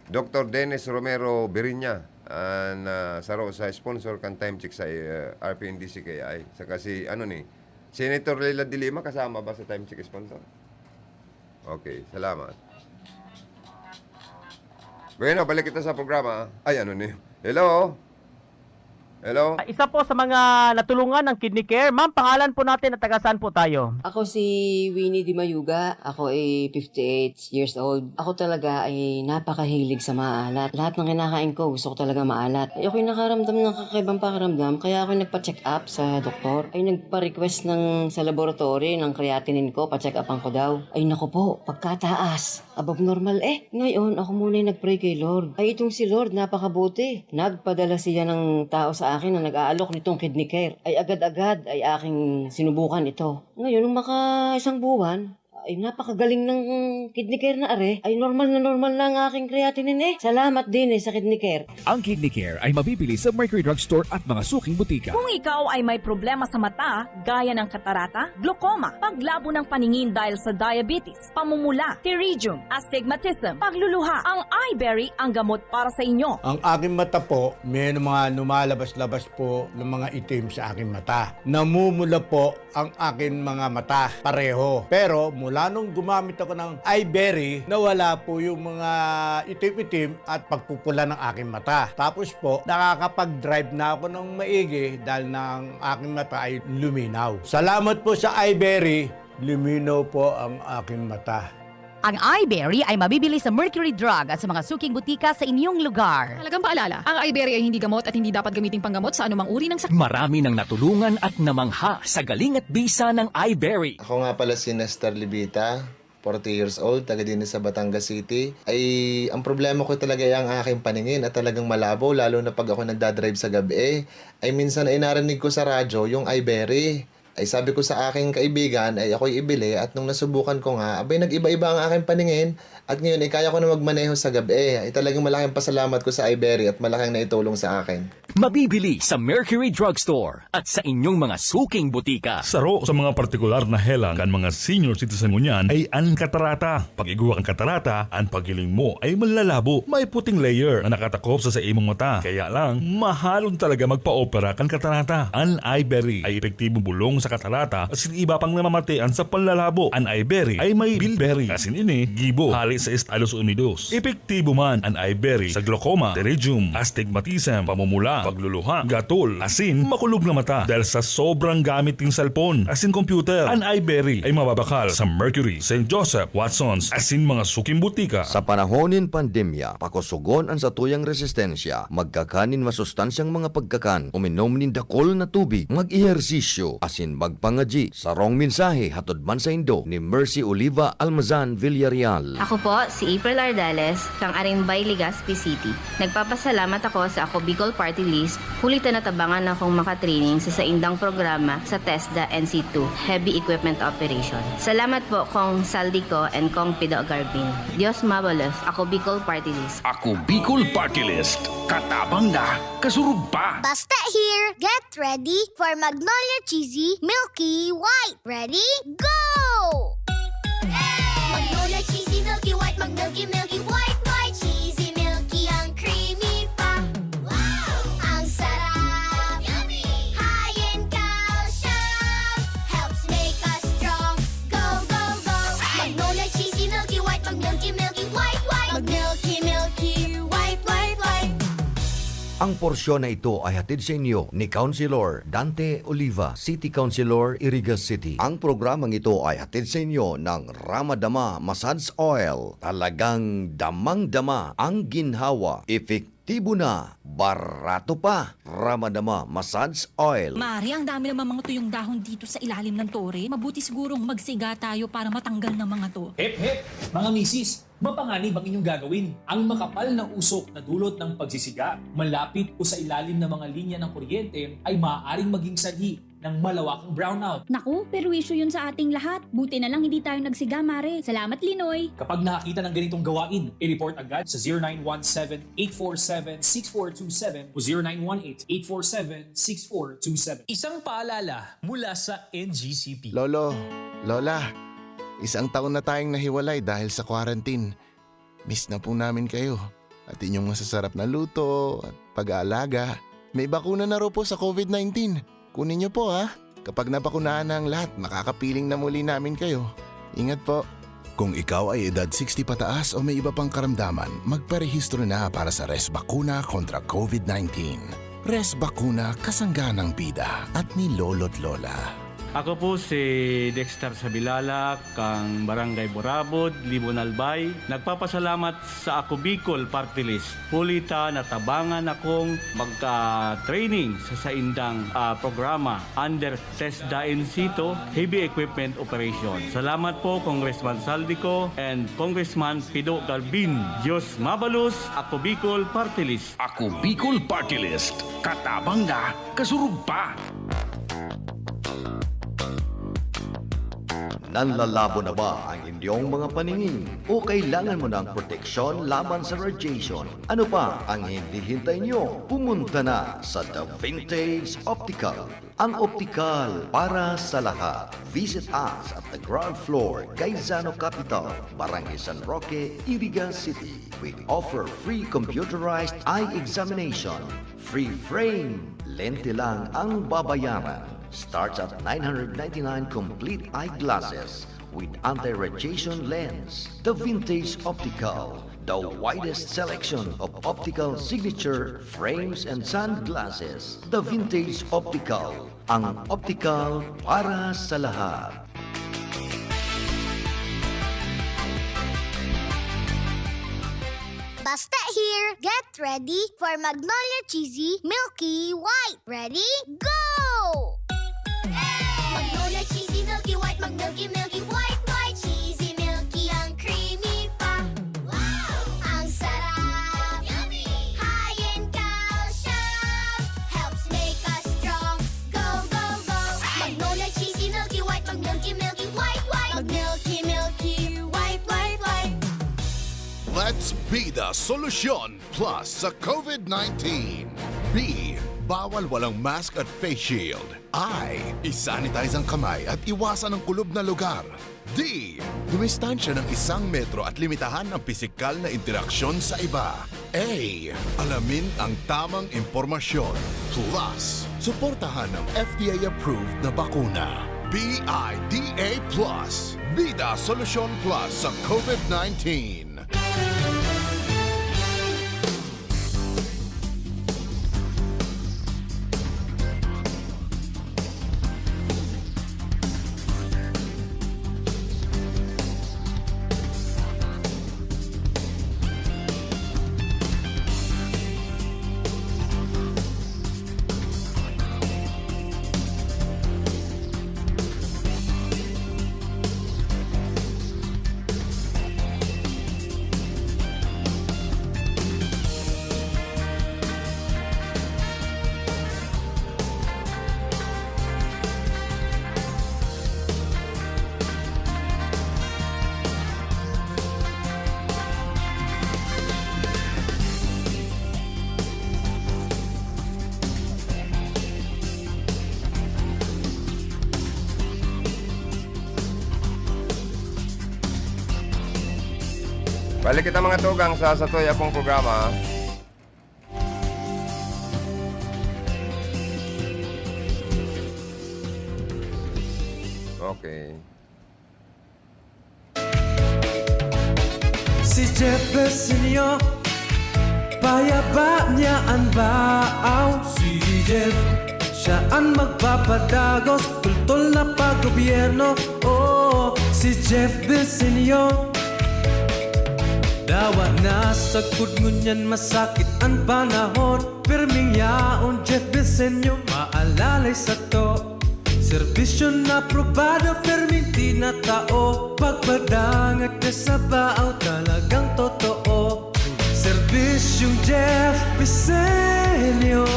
Doktor Dennis Romero Birinya, an, ah, saro sa sponsor kan Time Check sa, ah, R P N D C K I. Saka si, ano ni, Senator Leila de Lima, kasama ba sa Time Check sponsor? Okay, salamat. Bueno, balik kita sa programa. Ay, ano ni? Hello? Hello? Isa po sa mga natulungan ng Kidney Care. Ma'am, pangalan po natin at taga saan po tayo? Ako si Winnie Di Mayuga. Ako ay fifty-eight years old. Ako talaga ay napakahilig sa maalat. Lahat ng kinakain ko, gusto ko talaga maalat. Ay ako'y nakaramdam ng kakaibang pakiramdam, kaya ako'y nagpa-check up sa doktor. Ay nagpa-request ng, sa laboratory ng creatinine ko, pa-check upan ko daw. Ay naku po, pagkataas. Above normal eh. Ngayon, ako muna'y nag-pray kay Lord. Ay itong si Lord, napakabuti. Nagpadala siya ng tao sa akin na nag-aalok nitong Kidney Care. Ay agad-agad ay aking sinubukan ito. Ngayon, nung maka isang buwan, ay napakagaling ng Kidney Care na are. Ay normal na normal na ang aking creatinine eh. Salamat din eh sa Kidney Care. Ang Kidney Care ay mabibili sa Mercury Drugstore at mga suking butika. Kung ikaw ay may problema sa mata, gaya ng katarata, glaucoma, paglabo ng paningin dahil sa diabetes, pamumula, pterygium, astigmatism, pagluluha, ang Eyeberry ang gamot para sa inyo. Ang aking mata po, may mga lumalabas-labas po ng mga itim sa aking mata. Namumula po ang aking mga mata, pareho. Pero mula nung gumamit ako ng Eyeberry, nawala po yung mga itim-itim at pagpupula ng aking mata. Tapos po, nakakapag-drive na ako ng maigi dahil na ang aking mata ay luminaw. Salamat po sa Eyeberry, luminaw po ang aking mata. Ang Eyeberry ay mabibili sa Mercury Drug at sa mga suking butika sa inyong lugar. Mahalagang paalala, ang Eyeberry ay hindi gamot at hindi dapat gamiting panggamot sa anumang uri ng sakit. Marami nang natulungan at namangha sa galing at bisa ng Eyeberry. Ako nga pala si Nestor Libita, forty years old, taga din sa Batangas City. Ay, ang problema ko talaga ay ang aking paningin at talagang malabo, lalo na pag ako nagdadrive sa gabi. Ay minsan ay narinig ko sa radyo yung Eyeberry. Ay sabi ko sa aking kaibigan ay ako'y ibili at nung nasubukan ko nga, abay nag-iba-iba ang aking paningin at ngayon ay kaya ko na magmaneho sa gabi. Ay talagang malaking pasalamat ko sa Iberry at malaking naitulong sa akin. Mabibili sa Mercury Drugstore at sa inyong mga suking butika. Saro sa mga partikular na helang kan mga senior citizen ngunyan ay an katarata. Pag igwa kan katarata, an paghiling mo ay manlalabo. May puting layer na nakatakop sa, sa imong mata. Kaya lang, mahalon talaga magpa-opera kan katarata. An Iberry ay epektibong bulong sa katarata, asin iba pang namamatian sa panlalabo. An iBerry ay may bilberry, asin ini gibo hali sa Estados Unidos. Epektibo man an iBerry sa glaucoma, pterygium, astigmatism, pamumula, pagluluha, gatol, asin makulog na mata dahil sa sobrang gamit nin cellphone asin computer. An iBerry ay mababakal sa Mercury, Saint Joseph, Watsons, asin mga suking butika. Sa panahon nin pandemya, pakosogon an satuyang resistensya. Magkakan nin masustansyang mga pagkakan, uminom nin dakul na tubig, mag-ehersisyo, asin magpangadyi. Sarong mensahe hatod man saindo ni Mercy Oliva Almazan Villarreal. Ako po si April Ardales, kang Arimbay, Legazpi City. Nagpapasalamat ako sa Ako Bicol Party List, huli ta natabangan akong makatraining sa saindang programa sa TESDA N C two, Heavy Equipment Operation. Salamat po Kong Saldi ko and Kong Pido Garbin. Dios mabalos, Ako Bicol Party List. Ako Bicol Party List. Katabang na, kasurog pa. Basta here, get ready for Magnolia Cheesy Milky White. Ready? Go! Magnolia Cheesy Milky White, mag-milky, milky, white, white, cheesy, milky, ang creamy pa. Wow! Ang sarap! Yummy! High in calcium, helps make us strong. Go, go, go! Magnolia Cheesy Milky White, mag-milky, milky, white, white, mag-milky, milky, white, white, white. Ang porsyon na ito ay hatid sa inyo ni Councilor Dante Oliva, City Councilor, Iriga City. Ang programang ito ay hatid sa inyo ng Ramadama Massage Oil. Talagang damang-dama ang ginhawa. Epektibo na, barato pa. Ramadama Massage Oil. Mare, ang dami namang mga tuyong dahon dito sa ilalim ng tore. Mabuti sigurong magsiga tayo para matanggal ng mga to. Hep, hep! Mga misis, mapanganib ang inyong gagawin. Ang makapal na usok na dulot ng pagsisiga, malapit o sa ilalim ng mga linya ng kuryente ay maaaring maging sanhi ng malawakang brownout. Naku, perwisyo yun sa ating lahat. Buti na lang hindi tayo nagsiga, Mare. Salamat, Linoy. Kapag nakakita ng ganitong gawain, i-report agad sa zero nine one seven, eight four seven, six four two seven o zero nine one eight, eight four seven, six four two seven. Isang paalala mula sa N G C P. Lolo, Lola, isang taon na tayong nahiwalay dahil sa quarantine. Miss na po namin kayo at inyong masasarap na luto at pag-aalaga. May bakuna na raw po sa covid nineteen. Kunin niyo po, ha? Kapag nabakunahan na ang lahat, makakapiling na muli namin kayo. Ingat po. Kung ikaw ay edad sixty pataas o may iba pang karamdaman, magparehistro na para sa Resbakuna kontra covid nineteen. Resbakuna, kasangga ng bida at ni Lolo't Lola. Ako po si Dexter Sabilala, kang Barangay Burabod, Libon, Albay. Nagpapasalamat sa Ako Bicol Party List. Huli ta natabangan akong magka-training sa saindang, ah, programa under TESDA N C two Heavy Equipment Operation. Salamat po, Congressman Saldico and Congressman Pido Garbin. Diyos mabalos, Ako Bicol Party List. Ako Bicol Party List. Katabang na, kasurog pa. Nanlalabo na ba ang inyong mga paningin? O kailangan mo ng proteksyon laban sa radiation? Ano pa ang hinihintay nyo? Pumunta na sa The Vintage Optical. Ang optikal para sa lahat. Visit us at the ground floor, Gaisano Capital, Barangay San Roque, Iriga City. We offer free computerized eye examination, free frame, lente lang ang babayaran. Starts at nine hundred ninety-nine complete eyeglasses with anti-radiation lens. The Vintage Optical, the widest selection of optical signature frames and sunglasses. The Vintage Optical, ang optical para sa lahat. Basta here, get ready for Magnolia Cheesy Milky White. Ready? Go! Magnolia Cheesy Milky White, mag-milky, milky, white, white, cheesy, milky, ang creamy pa. Wow! Ang sarap! Yummy! High in calcium, helps make us strong. Go, go, go! Magnolia Cheesy Milky White, mag-milky, milky, white, white, mag-milky, milky, white, white, white. Let's be the solution plus sa covid nineteen. Be Bawal walang mask at face shield. I. I-sanitize ang kamay at iwasan ang kulob na lugar. D. Dumistansya ng isang metro at limitahan ang pisikal na interaksyon sa iba. A. Alamin ang tamang impormasyon. Plus, suportahan ang F D A-approved na bakuna. B I D A plus. Bida Solusyon Plus sa COVID nineteen. Balik kita, mga tugang, sa satoy akong programa. Okay. Si Jeff Bersenio, payaba niya an baaw. Si Jeff, siya an magpapadagos, tultol na pag-gobyerno. Oo, si Jeff Bersenio. Dawa na sagkod ngunyan masakit an panahon. Pirming yaon, Jeff Bersenio, maalalay sato. Serbisyo na aprobado, pirming tinatao. Pagpadangat ka sa baaw, talagang totoo. Serbisyong Jeff Bersenio,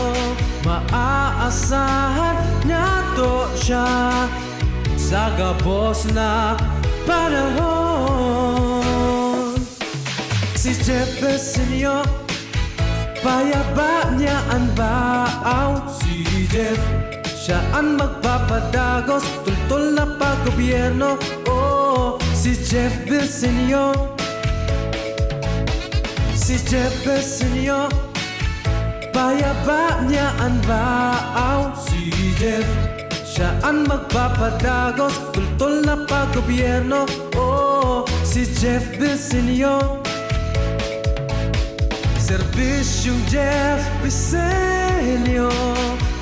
maaasahan nato siya sa gabos na panahon. Si Jeff Bersenio, payaba niya an baaw. Si Jeff, siya an magpapadagos, tultol na pag-gobyerno. Oo, si Jeff Bersenio. Si Jeff Bersenio, payaba niya an baaw. Si Jeff, siya an magpapadagos, tultol na pag-gobyerno. Oo, si Jeff Bersenio. Serbisyong Jeff Bersenio,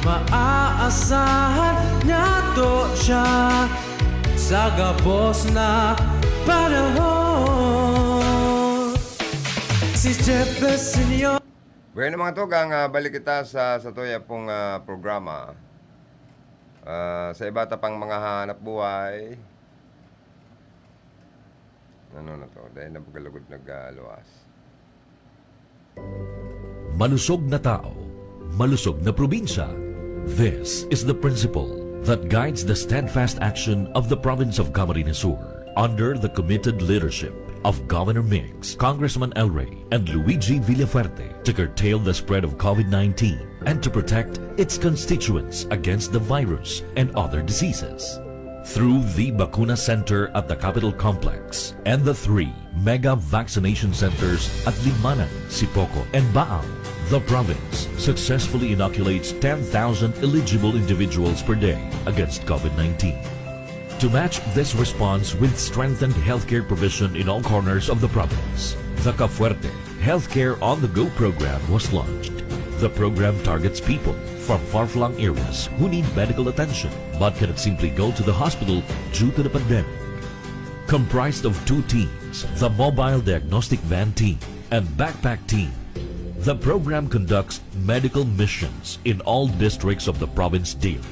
maaasahan nato siya sa gabos na panahon. Si Jeff Bersenio. Bueno, mga tugang, ah, balik kita sa, sa tuya pong, ah, programa. Ah, sa iba ta pang mga hanap buhay. Ano na to? Dahil na pagkalugod nag-aluwas. Malusog na tao, malusog na probinsya. This is the principle that guides the steadfast action of the province of Camarines Sur under the committed leadership of Governor Migs, Congressman El Rey, and Luigi Villafuerte to curtail the spread of COVID nineteen and to protect its constituents against the virus and other diseases. Through the Bakuna Center at the Capitol Complex and the three mega vaccination centers at Libmanan, Sipoco, and Baang, the province successfully inoculates ten thousand eligible individuals per day against COVID nineteen. To match this response with strengthened healthcare provision in all corners of the province, the Cafuerte Healthcare on the Go program was launched. The program targets people from far-flung areas who need medical attention but cannot simply go to the hospital due to the pandemic. Comprised of two teams, the mobile diagnostic van team and backpack team, the program conducts medical missions in all districts of the province daily.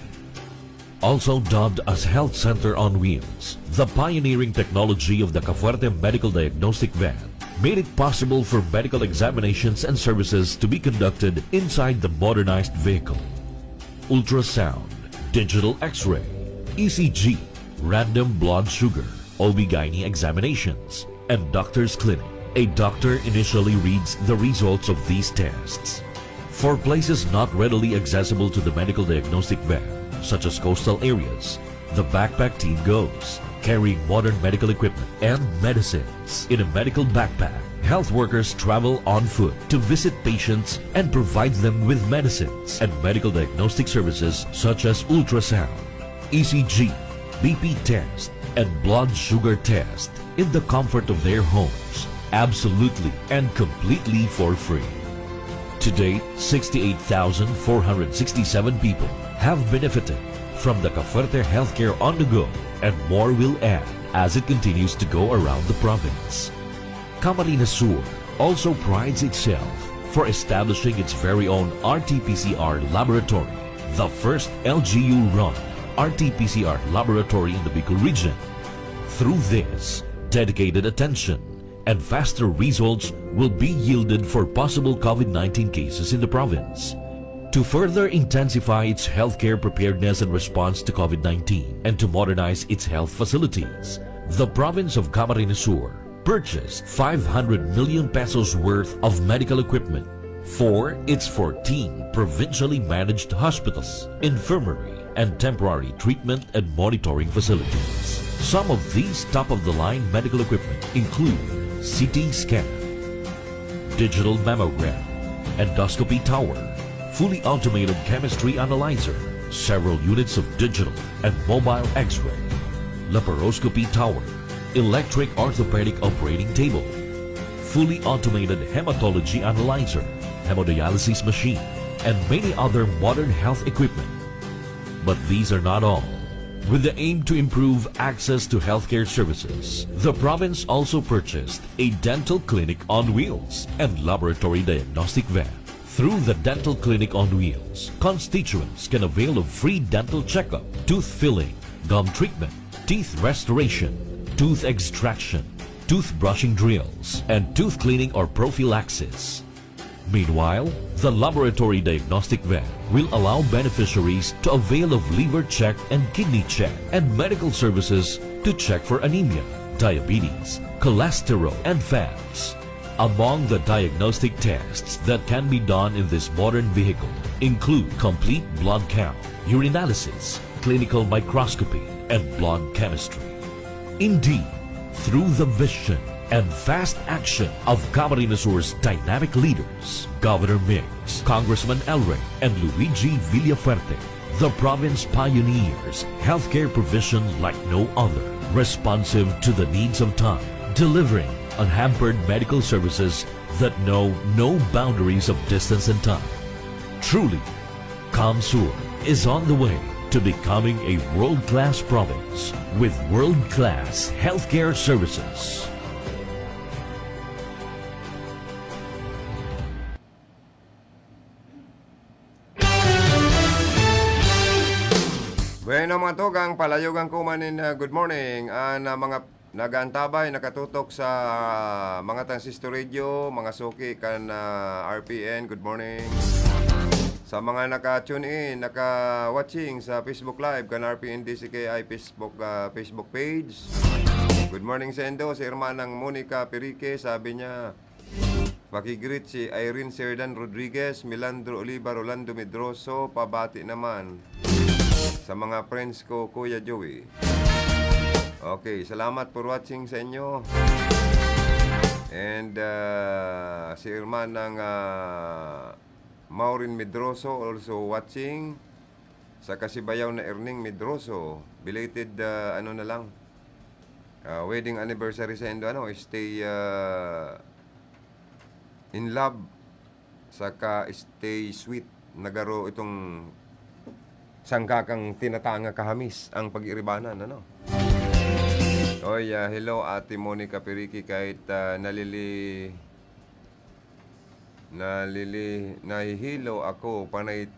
Also dubbed as Health Center on Wheels, the pioneering technology of the Cafuerte Medical Diagnostic Van made it possible for medical examinations and services to be conducted inside the modernized vehicle. Ultrasound, digital X-ray, E C G, random blood sugar, O B gyne examinations, and doctor's clinic. A doctor initially reads the results of these tests. For places not readily accessible to the medical diagnostic van, such as coastal areas, the backpack team goes, carrying modern medical equipment and medicines. In a medical backpack, health workers travel on foot to visit patients and provide them with medicines and medical diagnostic services such as ultrasound, E C G, B P test, and blood sugar test in the comfort of their homes, absolutely and completely for free. To date, sixty-eight thousand four hundred sixty-seven people have benefited from the Kaferte Healthcare on the Go, and more will add as it continues to go around the province. Camarines Sur also prides itself for establishing its very own R T P C R laboratory, the first L G U-run R T P C R laboratory in the Bicol region. Through this, dedicated attention and faster results will be yielded for possible COVID nineteen cases in the province. To further intensify its healthcare preparedness and response to COVID nineteen and to modernize its health facilities, the province of Camarines Sur purchased five hundred million pesos worth of medical equipment for its fourteen provincially managed hospitals, infirmary, and temporary treatment and monitoring facilities. Some of these top-of-the-line medical equipment include C T scan, digital mammogram, endoscopy tower, fully automated chemistry analyzer, several units of digital and mobile X-ray, laparoscopy tower, electric orthopedic operating table, fully automated hematology analyzer, hemodialysis machine, and many other modern health equipment. But these are not all. With the aim to improve access to healthcare services, the province also purchased a dental clinic on wheels and laboratory diagnostic van. Through the dental clinic on wheels, constituents can avail of free dental checkup, tooth filling, gum treatment, teeth restoration, tooth extraction, toothbrushing drills, and tooth cleaning or prophylaxis. Meanwhile, the laboratory diagnostic van will allow beneficiaries to avail of liver check and kidney check and medical services to check for anemia, diabetes, cholesterol, and fats. Among the diagnostic tests that can be done in this modern vehicle include complete blood count, urinalysis, clinical microscopy, and blood chemistry. Indeed, through the vision and fast action of Camarines Sur's dynamic leaders, Governor Mix, Congressman El Rey, and Luigi Villafuerte, the province pioneers healthcare provision like no other, responsive to the needs of time, delivering unhampered medical services that know no boundaries of distance and time. Truly, CamSur is on the way to becoming a world-class province with world-class healthcare services. Bueno, mga tugang, palayogan ko man nin, ah, good morning. An, ah, mga nag-aantabay, nakatutok sa, ah, mga transistor radio, mga suki kan, ah, R P N, good morning. Sa mga naka-tune in, naka-watching sa Facebook Live kan R P N D C K I Facebook, ah, Facebook page. Good morning saindo, si Hermanang Monica Pirique, sabi niya, paki-greet si Irene Serdan Rodriguez, Milandro Oliva, Rolando Medroso, pabati naman sa mga friends ko, Kuya Joey. Okay, salamat for watching sa inyo. And, ah, si Hermanang, ah, Maureen Medroso also watching. Saka si Bayaw na Erning Medroso, belated, ah, ano na lang, ah, wedding anniversary saindo, ano, stay, ah, in love, saka stay sweet. Nagaro itong sangkakang tinatanga kahamis ang pag-iiribanan, ano? Oy, ah, hello, Ate Monica Pirique, kahit, ah, nalili-, nalili-, nahihilo ako, panay,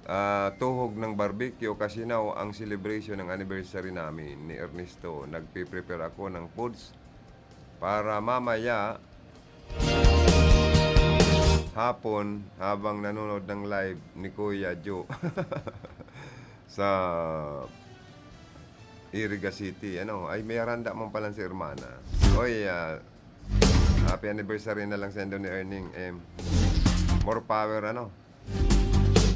ah, tuhog ng barbecue kasi now ang celebration ng anniversary namin ni Ernesto. Nagpe-prepare ako ng foods para mamaya hapon habang nanonood ng live ni Kuya Joe sa Iriga City. Ano? Ay, may aranda man pala si Hermana. Oy, ah, happy anniversary na lang saindo ni Erning M. More power, ano?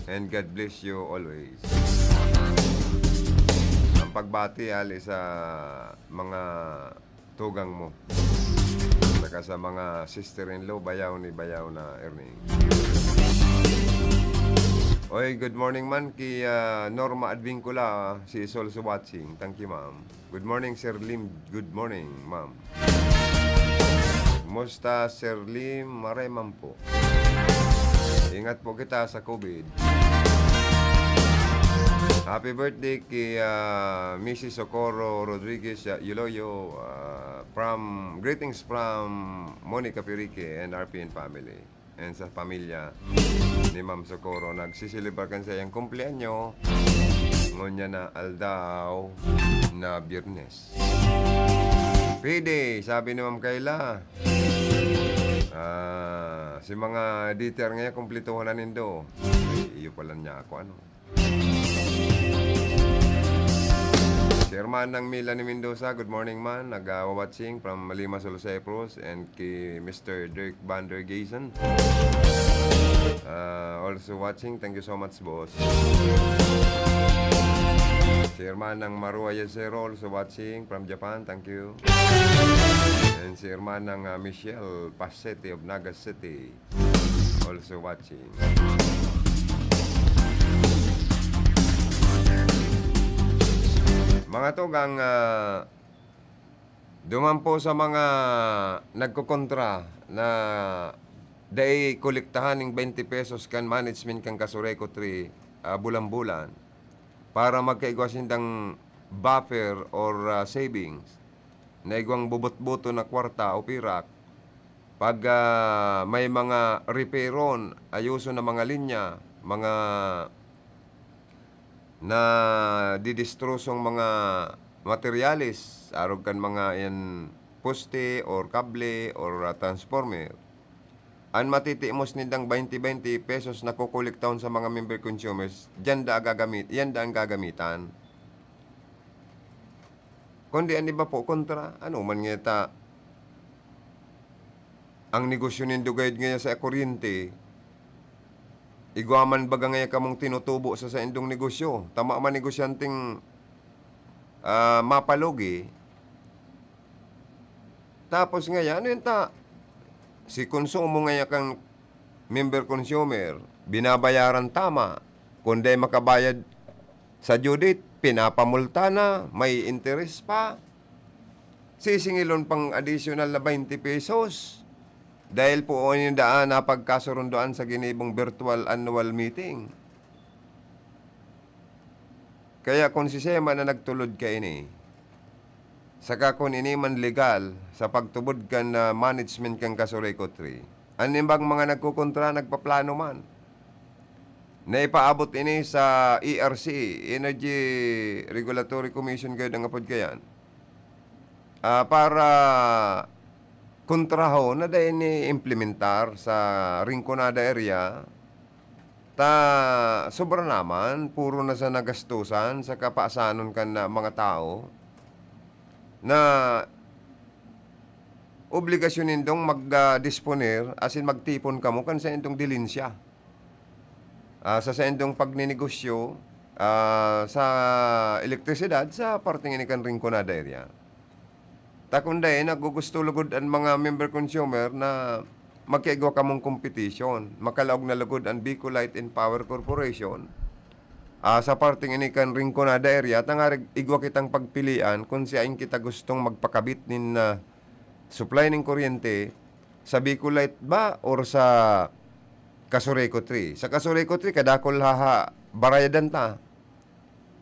And God bless you always. Ang pagbati ali sa mga tugang mo. Saka sa mga sister-in-law, bayaw ni bayaw na Erning. Oy, good morning man ki, ah, Norma Advincula. She is also watching. Thank you, ma'am. Good morning, Sir Lim. Good morning, ma'am. Musta, Sir Lim? Maray man po. Ingat po kita sa COVID. Happy birthday ki, ah, Missus Socorro Rodriguez, ah, Yuloyo, ah, from, greetings from Monica Pirique and R P N family. And sa pamilya ni Ma'am Socorro, nagsiselebrar kan sa iyang kumpleanyo. Ngunyan na aldaw na Biyernes. Pwede, sabi ni Ma'am Kayla. Ah, si mga editor ngayon, kumplituhan na nindo. Ay, iyo pala niya ako, ano. Si Hermanang Melanie Mendoza, good morning man. Nag-watching from Malima, Sulu, Cyprus. And kay Mister Dirk Van der Geysen. Ah, also watching. Thank you so much, boss. Si Hermanang Marua Yesero, also watching from Japan. Thank you. And si Hermanang, ah, Michelle Pasete of Naga City, also watching. Mga tugang, ah, duman po sa mga nagkokontra na dai kolektahan ning twenty pesos kan management kan Casureco three, ah, bulan-bulan para magkaigwa sindang buffer or, ah, savings na igwang bubot-boto na kwarta o pirak. Pag, ah, may mga reperon, ayuson na mga linya, mga nadidestrosong mga materyales, arog kan mga yan poste or kable or, ah, transformer, an matitimos nindang twenty, twenty pesos na kokolektahon sa mga member consumers, diyan da gagamit, yan da ang gagamitan. Kundi an iba po, kontra, ano man ngeta, ang negosyo nindo gayod ngayon sa kuryente, igwa man baga ngayon kamong tinutubo sa saindong negosyo, tama man negosyanteng, ah, mapalugi. Tapos ngayon, ano yun ta? Si konsumo ngayon kang member consumer, binabayaran tama. Kung di makabayad sa due date, pinapamulta na, may interes pa. Sisingilon pang additional na twenty pesos. Dahil po o yung daan na pagkasurundoan sa ginibong virtual annual meeting. Kaya kung si Sema na nagtulod kaini, saka kun ini man legal sa pagtubod kan, ah, management kan Casureco three, an imbang mga nagkokontra nagpaplano man na ipaabot ini sa E R C, Energy Regulatory Commission gayod ang apod kayan, ah, para kontrahon na dai ni implementar sa Rinconada area. Ta sobra naman, puro na sa nagastusan sa kapaasanon kan, ah, mga tawo na obligasyon nindong mag, ah, disponer, asin magtipon kamo kan saindong dilensya, ah, sa saindong pagninegosyo, ah, sa elektrisidad sa parteng ini kan Rinconada area. Ta kun dai, nagugusto lugod an mga member consumer na magkaigwa kamong competition, makalaog na lugod an Bicolite and Power Corporation, ah, sa parteng ini kan Rinconada area, tangarig igwa kitang pagpilian kun siyain kita gustong magpakabit nin, ah, supply nin kuryente sa Bicolite ba or sa Casureco three. Sa Casureco three, kadakul haha barayadan ta.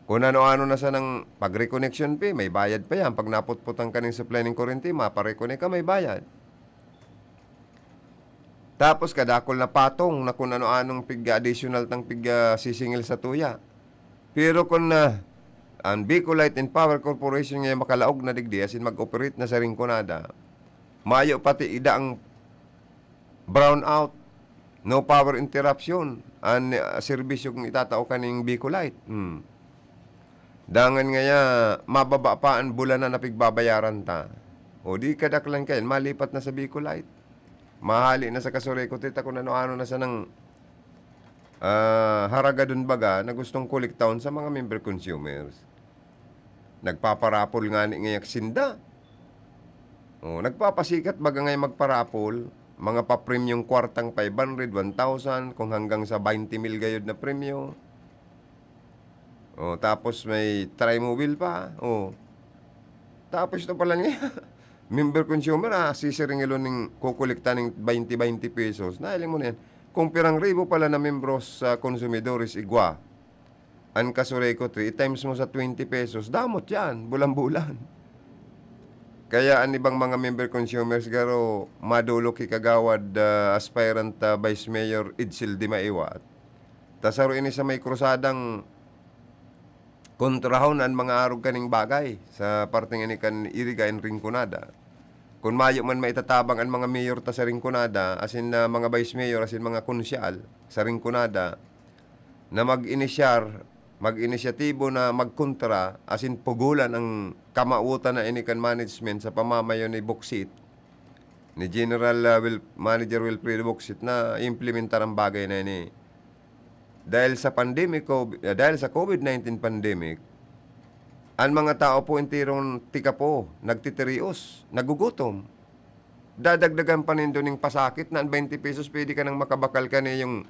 Kun ano-ano na sanang pag-reconnection fee, may bayad pa yan. Pag naputputan ka ning supply ning kuryente, mapa-reconnect ka, may bayad. Tapos kadakul na patong na kun ano-anong pig-additional tang pig-, ah, sisingil sa tuya. Pero kun, ah, an Bicolite and Power Corporation ngayon makalaog na digdi, asin mag-operate na sa Rinconada, mayo pati idaang brownout, no power interruption, an, ah, serbisyo kung itatao kaning Bicolite. Hmm. Dangan ngaya, mababa pa an bulanan na pigbabayaran ta. O di kadaklan kayan, malipat na sa Bicolite. Mahali na sa Kasurekotre ta kung ano-ano na sanang, ah, haragadon baga na gustong kolektahon sa mga member consumers. Nagpaparapol ngani ngayak sinda. Oh, nagpapasikat baga ngayon magparapol, mga papremyong kwartang five hundred, one thousand, kung hanggang sa twenty mil gayod na premyo. Oh, tapos may Trimobile pa. Oh. Tapos ito pala niya, member consumer, ah, sisiringilon ning kukolekta ning twenty, twenty pesos. Nahiling mo na yan. Kung pirang ribo pala na membros sa konsumidores igwa, ang Kasurekotre, i-times mo sa twenty pesos, damot yan, bulan-bulan. Kaya an ibang mga member consumers, garo, madolok ki Kagawad, ah, aspirant, ah, Vice Mayor Edsel de Maiwat. Ta saro ini sa may krusadang kontrahon an mga arog kaning bagay sa parteng ini kan Iriga and Rinconada. Kun mayo man maitatabang an mga mayor ta sa Rinconada, asin na mga vice mayor, asin mga konsyal sa Rinconada, na mag-inisyar, mag-inisyatibo na magkontra, asin pugulan ang kamawotan na ini kan management sa pamamayo ni Boksit, ni General, ah, Wil-, Manager Wilfredo Boksit, na implementar ang bagay na ini. Dahil sa pandemic, COVID, ah, dahil sa COVID nineteen pandemic, ang mga tao po enterong tika po, nagtitirios, nagugutom. Dadagdagan pa nindo ning pasakit na ang twenty pesos, pwede ka nang makabakal ka na yung,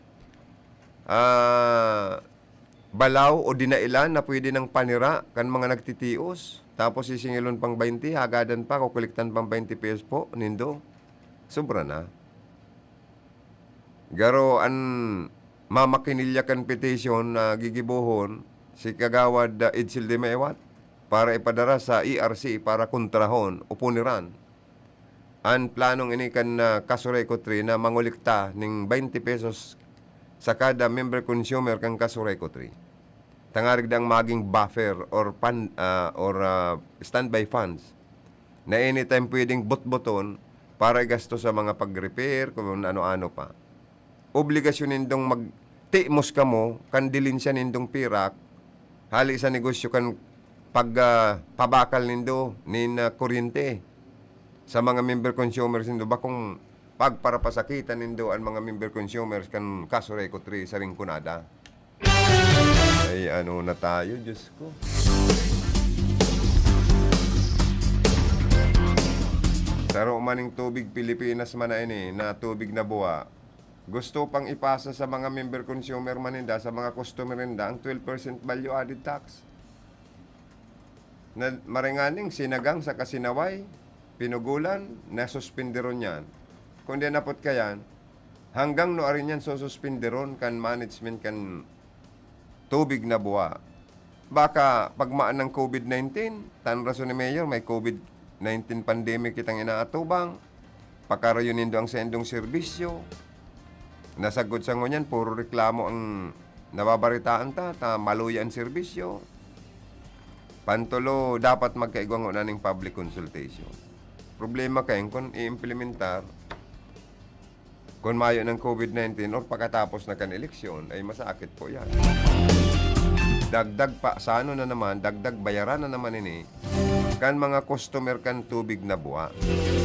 ah, balaw o dinailan na pwede nang panira kan mga nagtitios. Tapos sisingilon pang twenty, hagadan pa, kukuliktan pang twenty pesos po nindo. Sobra na. Garo an mamakinilya kan petisyon na gigibohon si Kagawad, ah, Edsel de Maiwat para ipadara sa E R C para kontrahon o puniran an planong ini kan, ah, Kasurekotre na mangolekta ning twenty pesos sa kada member consumer kan Kasurekotre. Tangarig dang maging buffer or pan-, ah, or, ah, standby funds na anytime pwedeng butbuton para igasto sa mga pag-repair, kung ano-ano pa. Obligasyon nindong magtimos kamo kan dilensya nindong pirak, hali sa negosyo kan pag, ah, pabakal nindo nin, ah, kuryente sa mga member consumers nindo, bakong pagparapasakitan nindo an mga member consumers kan Kasurekotre sa Rinconada. Ay, ano na tayo, Diyos ko. Saro maning Tubig Pilipinas man na ini, na Tubig na Buwa. Gusto pang ipasa sa mga member consumer man ninda, sa mga customer ninda, ang twelve percent value added tax. Na maringaning sinagang sa kasinaway, pinugulan, nasuspenderon yan. Kundi napot kayan, hanggang no arin yan sususpenderon kan management kan Tubig na Buwa. Baka pagmaan ng COVID nineteen, tan rason ni Mayor, may COVID nineteen pandemic kitang inaatubang, pakarayon nindo ang saindong serbisyo. Nasagkod sa ngunyan, puro reklamo ang nababaritaan ta, ta maluya ang serbisyo. Pantulo, dapat magkaigwa ngona ning public consultation. Problema kayan kun i-implementar, kun mayo ng COVID nineteen or pagkatapos na kan eleksyon, ay masakit po yan. Dagdag pa, sa ano na naman, dagdag bayaran na naman ini kan mga customer kan Tubig na Buwa.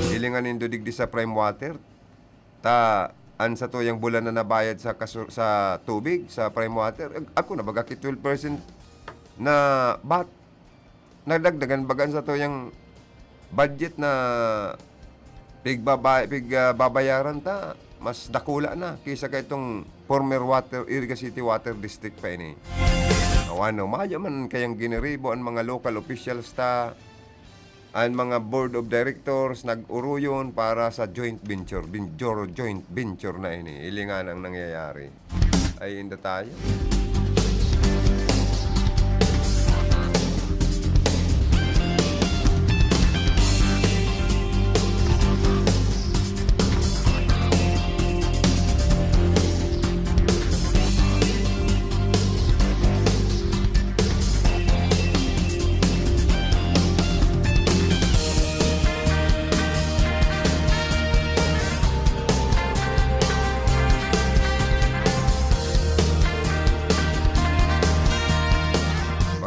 Hilingan nindo digdi sa Prime Water, ta an satuyang bulan na nabayad sa kasu-, sa tubig, sa Prime Water, ag-, ako na baga ki twelve percent na vat. Nadagdagan baga an satuyang budget na pigbaba-, pig, ah, babayaran ta, mas dakula na kaysa kaitong former water, Iriga City Water District pa ini. O ano, mayo man kayang giniribo an mga local officials ta, an mga board of directors nag-uruyon para sa joint venture, venture, joint venture na ini. Hilingan ang nangyayari. Ay, inda tayo.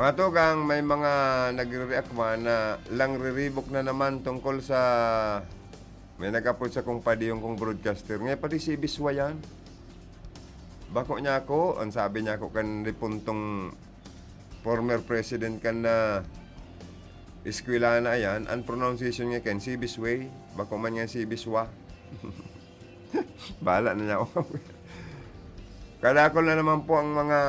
Mga tugang, may mga nagre-react man na lang riribok na naman tungkol sa May nag-approach akong padiyong kong broadcaster. Ngayon pati si Biswa yan. Bako niya ako, ang sabi niya ako kan Lipuntong former president kan na eskwela na yan, ang pronunciation niya kan si Bisway, bako man nga si Biswa. Bahala na niya ako. Kadakol na naman po ang mga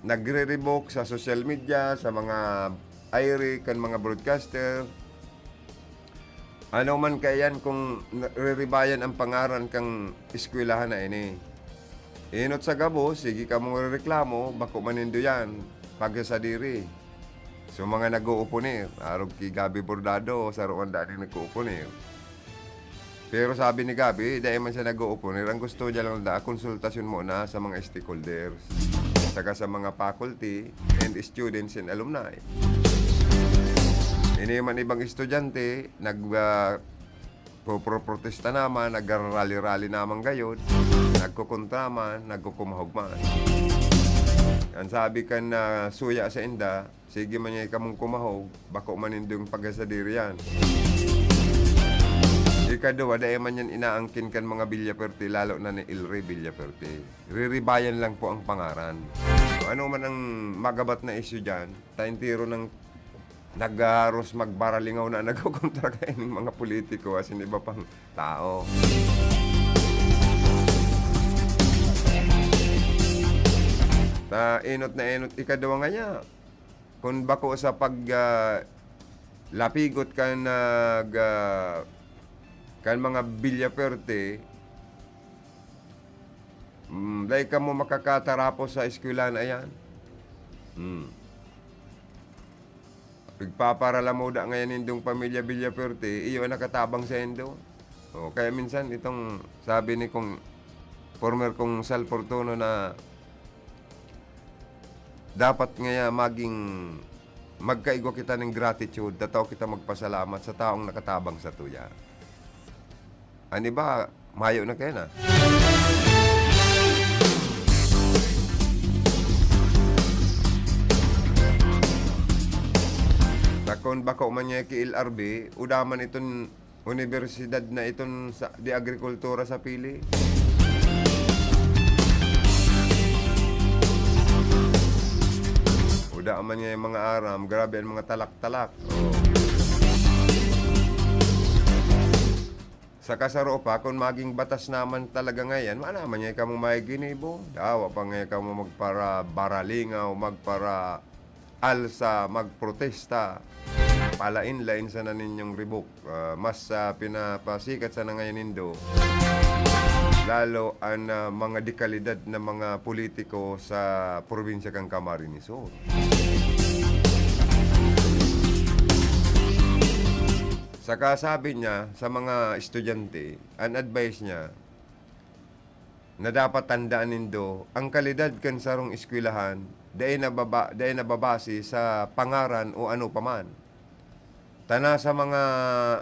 nagre-revoke sa social media, sa mga airi kan mga broadcaster. Ano man kaiyan kung na-, riribayan ang pangaran kang eskwelahan na ini? Inot sa gabos, sige kamong rereklamo, bako man nindo yan, pagkasadiri. So, mga nag-uupunir, arog ki Gabby Bordado, saro man dai nag-uupunir. Pero sabi ni Gabby, dai man siya nag-uupunir. Ang gusto niya lang da, konsultasyon muna sa mga stakeholders, saka sa mga faculty and students and alumni. Ini man ibang estudyante, nag, ah, poproprotesta naman, nagrarally-rally naman gayod, nagkokontra man, nagkukumahog man. Ang sabi kan, ah, suya sa inda, sige man niya kamong kumahog, bako man nindong pagkasadiri yan. Ikaduwa, dai man yan inaangkin kan mga Villaferte, lalo na ni El Rey Villaferte. Riribayan lang po ang pangaran. Kung ano man ang magabat na isyu dyan, ta entero ng nagharos magbaralingaw na nagkokontra kaining mga politiko, asin iba pang tao. Ta enot na enot, ikaduwa ngaya, kun bako sa pag, ah, lapigot kan nag, ah, kan mga Villaferte, mm, dai kamo makakatarapos sa eskwelahan na yan. Hmm. Pigpaparalamuda ngayan nindong pamilya Villaferte, iyo an nakatabang saindo. O, kaya minsan itong sabi ni kong former Kong Sal Fortuno na dapat ngaya maging, magkaigwa kita nin gratitude, tataw kita magpasalamat sa taong nakatabang sa tuya. An iba, mayo na kaya na. Takon bako man niya ki L R B, uda man iton universidad na iton sa, di agrikultura sa Pili. Uda man niya yung mga aram, grabe ang mga talak-talak. Oh. Sa kasaro pa, kung maging batas naman talaga ngayon, wala man niya kamong may ginibo. Dawa pa nga kamo magpara baralingaw, magpara alsa, magprotesta. Palain-lain sana ninyong ribok. Ah, mas, ah, pinapasikat sana ngayon nindo. Lalo ang, ah, mga dekalidad na mga politiko sa probinsya kan Camarines Sur. Saka sabi niya sa mga estudyante, an advice niya, na dapat tandaan nindo, ang kalidad kan sarong eskwelahan dai nababa-, dai nababase sa pangaran o ano pa man. Tana sa mga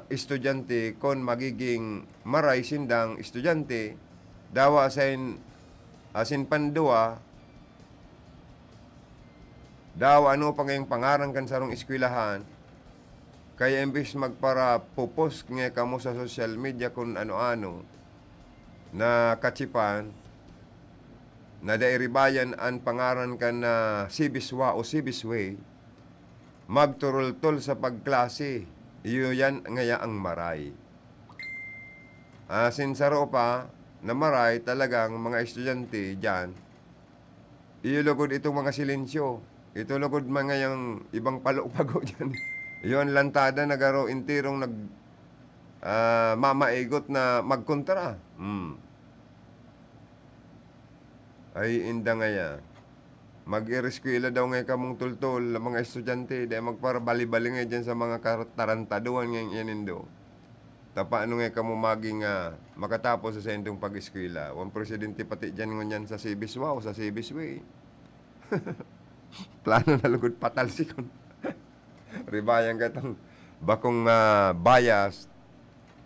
estudyante, kon magiging maray sindang estudyante, dawa asin, asin pandua, daw ano pa ngayong pangaran kan sarong eskwelahan, kaya imbis magpara-popost nga kamo sa social media kun ano-ano na katsipan, na dai ribayan an pangaran kan na Sibiswa o Sibisway, magturultol sa pagklase, iyo yan ngaya ang maray. Asin saro pa na maray talagang mga estudyante diyan, iyo lugod itong mga silensyo. Ito lugod mga yang ibang palo-pago diyan. Iyo an lantada na garo enterong nag, ah, mamaigot na magkontra. Hmm. Ay, inda ngaya. Mag-ireskwela daw ngaya kamong tultol, mga estudyante, dai magparabali-bali ngaya diyan sa mga kar-, tarantaduhan ngayang iyan nindo. Ta paano ngaya kamo maging, ah, makatapos sa saindong pag-eskwela? Wan presidente pati diyan ngunyan sa Sibiswa o sa Sibisway. Plano na lugod patalsikon. Ribayan ka itong bakong, ah, bias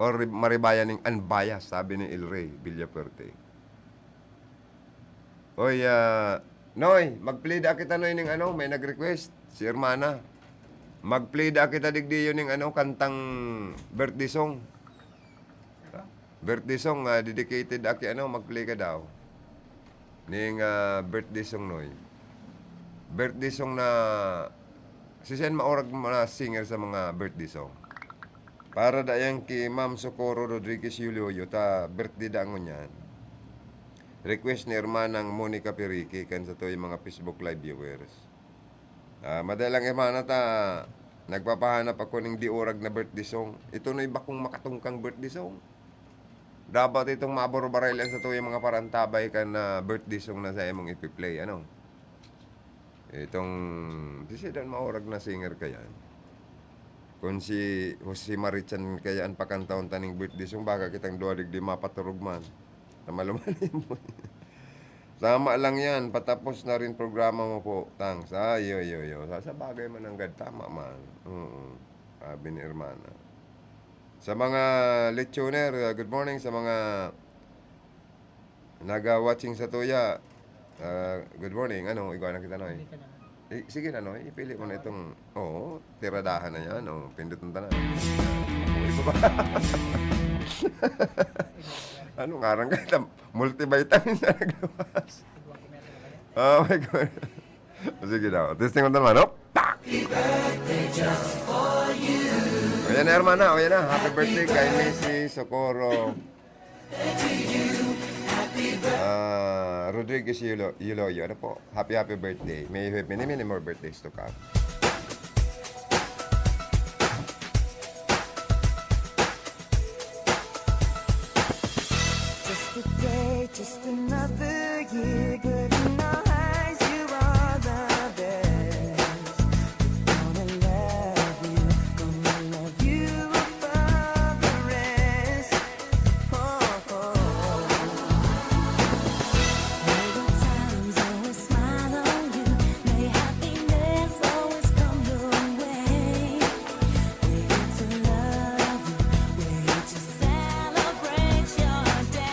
or ri-, maribayan ning unbiased, sabi ni El Rey Villafuerte. Oy, ah, Noy, mag-play da kita, Noy, ning ano, may nag-request, si Hermana. Mag-play da kita digdi yun ning ano, kantang birthday song. Birthday song, ah, dedicated aki ano, mag-play ka daw. Ning, ah, birthday song, Noy. Birthday song na, siisay an maurag na singer sa mga birthday song? Para dayan ki Ma'am Socorro Rodriguez Yuloyo, ta birthday daa ngunyan. Request ni Hermanang Monica Perique kan satuyang mga Facebook Live viewers. Ah, madali lang, hermana, ta nagpapahanap ako ning diurag na birthday song. Ito na yung bakong makatungkang birthday song. Dapat itong maburbaray lang satuyang mga parantabay kan, ah, birthday song na sa imong ipi-play, ano? Itong, di siya dan maurag na singer kayan. Kung si Jose Marichan kaya an pakantahon taning birthday song, baka kitang duwa digdi mapaturog man. Tama lumalim mo. Tama lang yan. Patapos na rin programa mo po, Tangs. Ah, yo, yo, yo. Sa, sa bagay man nanggad, tama man. Oo. Sabi ni Hermana. Sa mga lechoner, uh, good morning. Sa mga naga-watching sa tuya, uh, good morning. Ano, igwa na kita, Noy? Hindi ka na. Eh, sige na, Noy. Ipili mo na itong, oo, tiradahan na yan. Oh, pindot ng tanan. Uy, baba. Ano, ngarang ka? Multivitamin na nagluwas. Oh my God. Sige daw. Testing mo naman. Hop! Tak! O yan na, hermana. O yan na. Happy birthday kay Missy Socorro. Ah, Rodriguez Yulo-, Yuloyo. Ano po? Happy, happy birthday. May you have many, many more birthdays to come. Just a day, just another year, but in our eyes you are the best. Gonna love you, gonna love you above the rest. Oh, oh. May good times always smile on you, may happiness always come your way. We're here to love you, we're here to celebrate your day.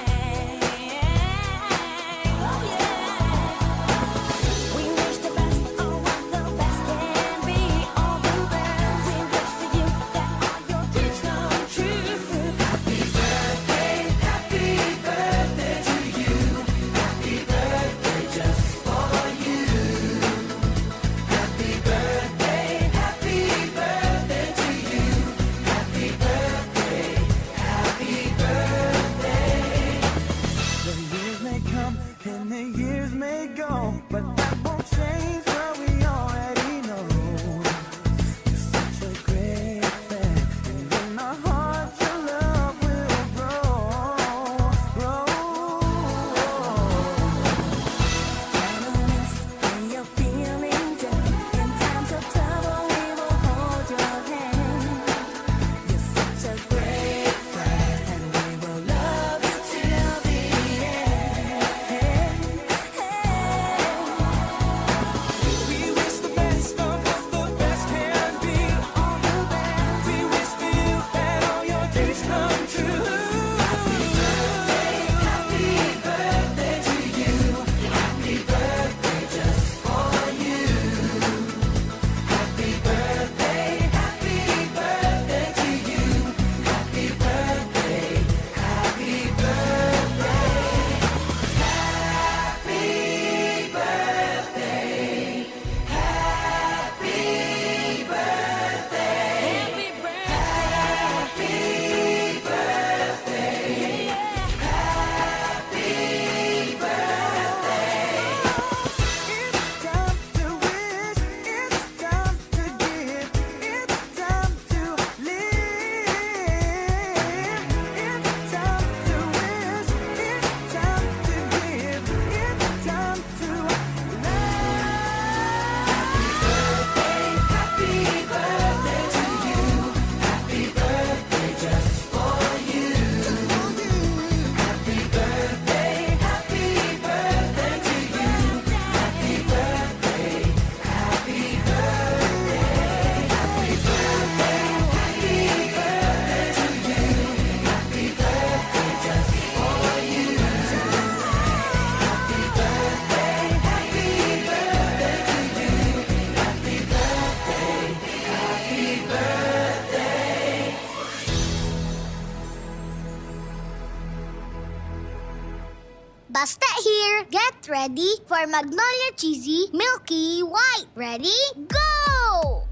Ready for Magnolia Cheesy Milky White. Ready? Go!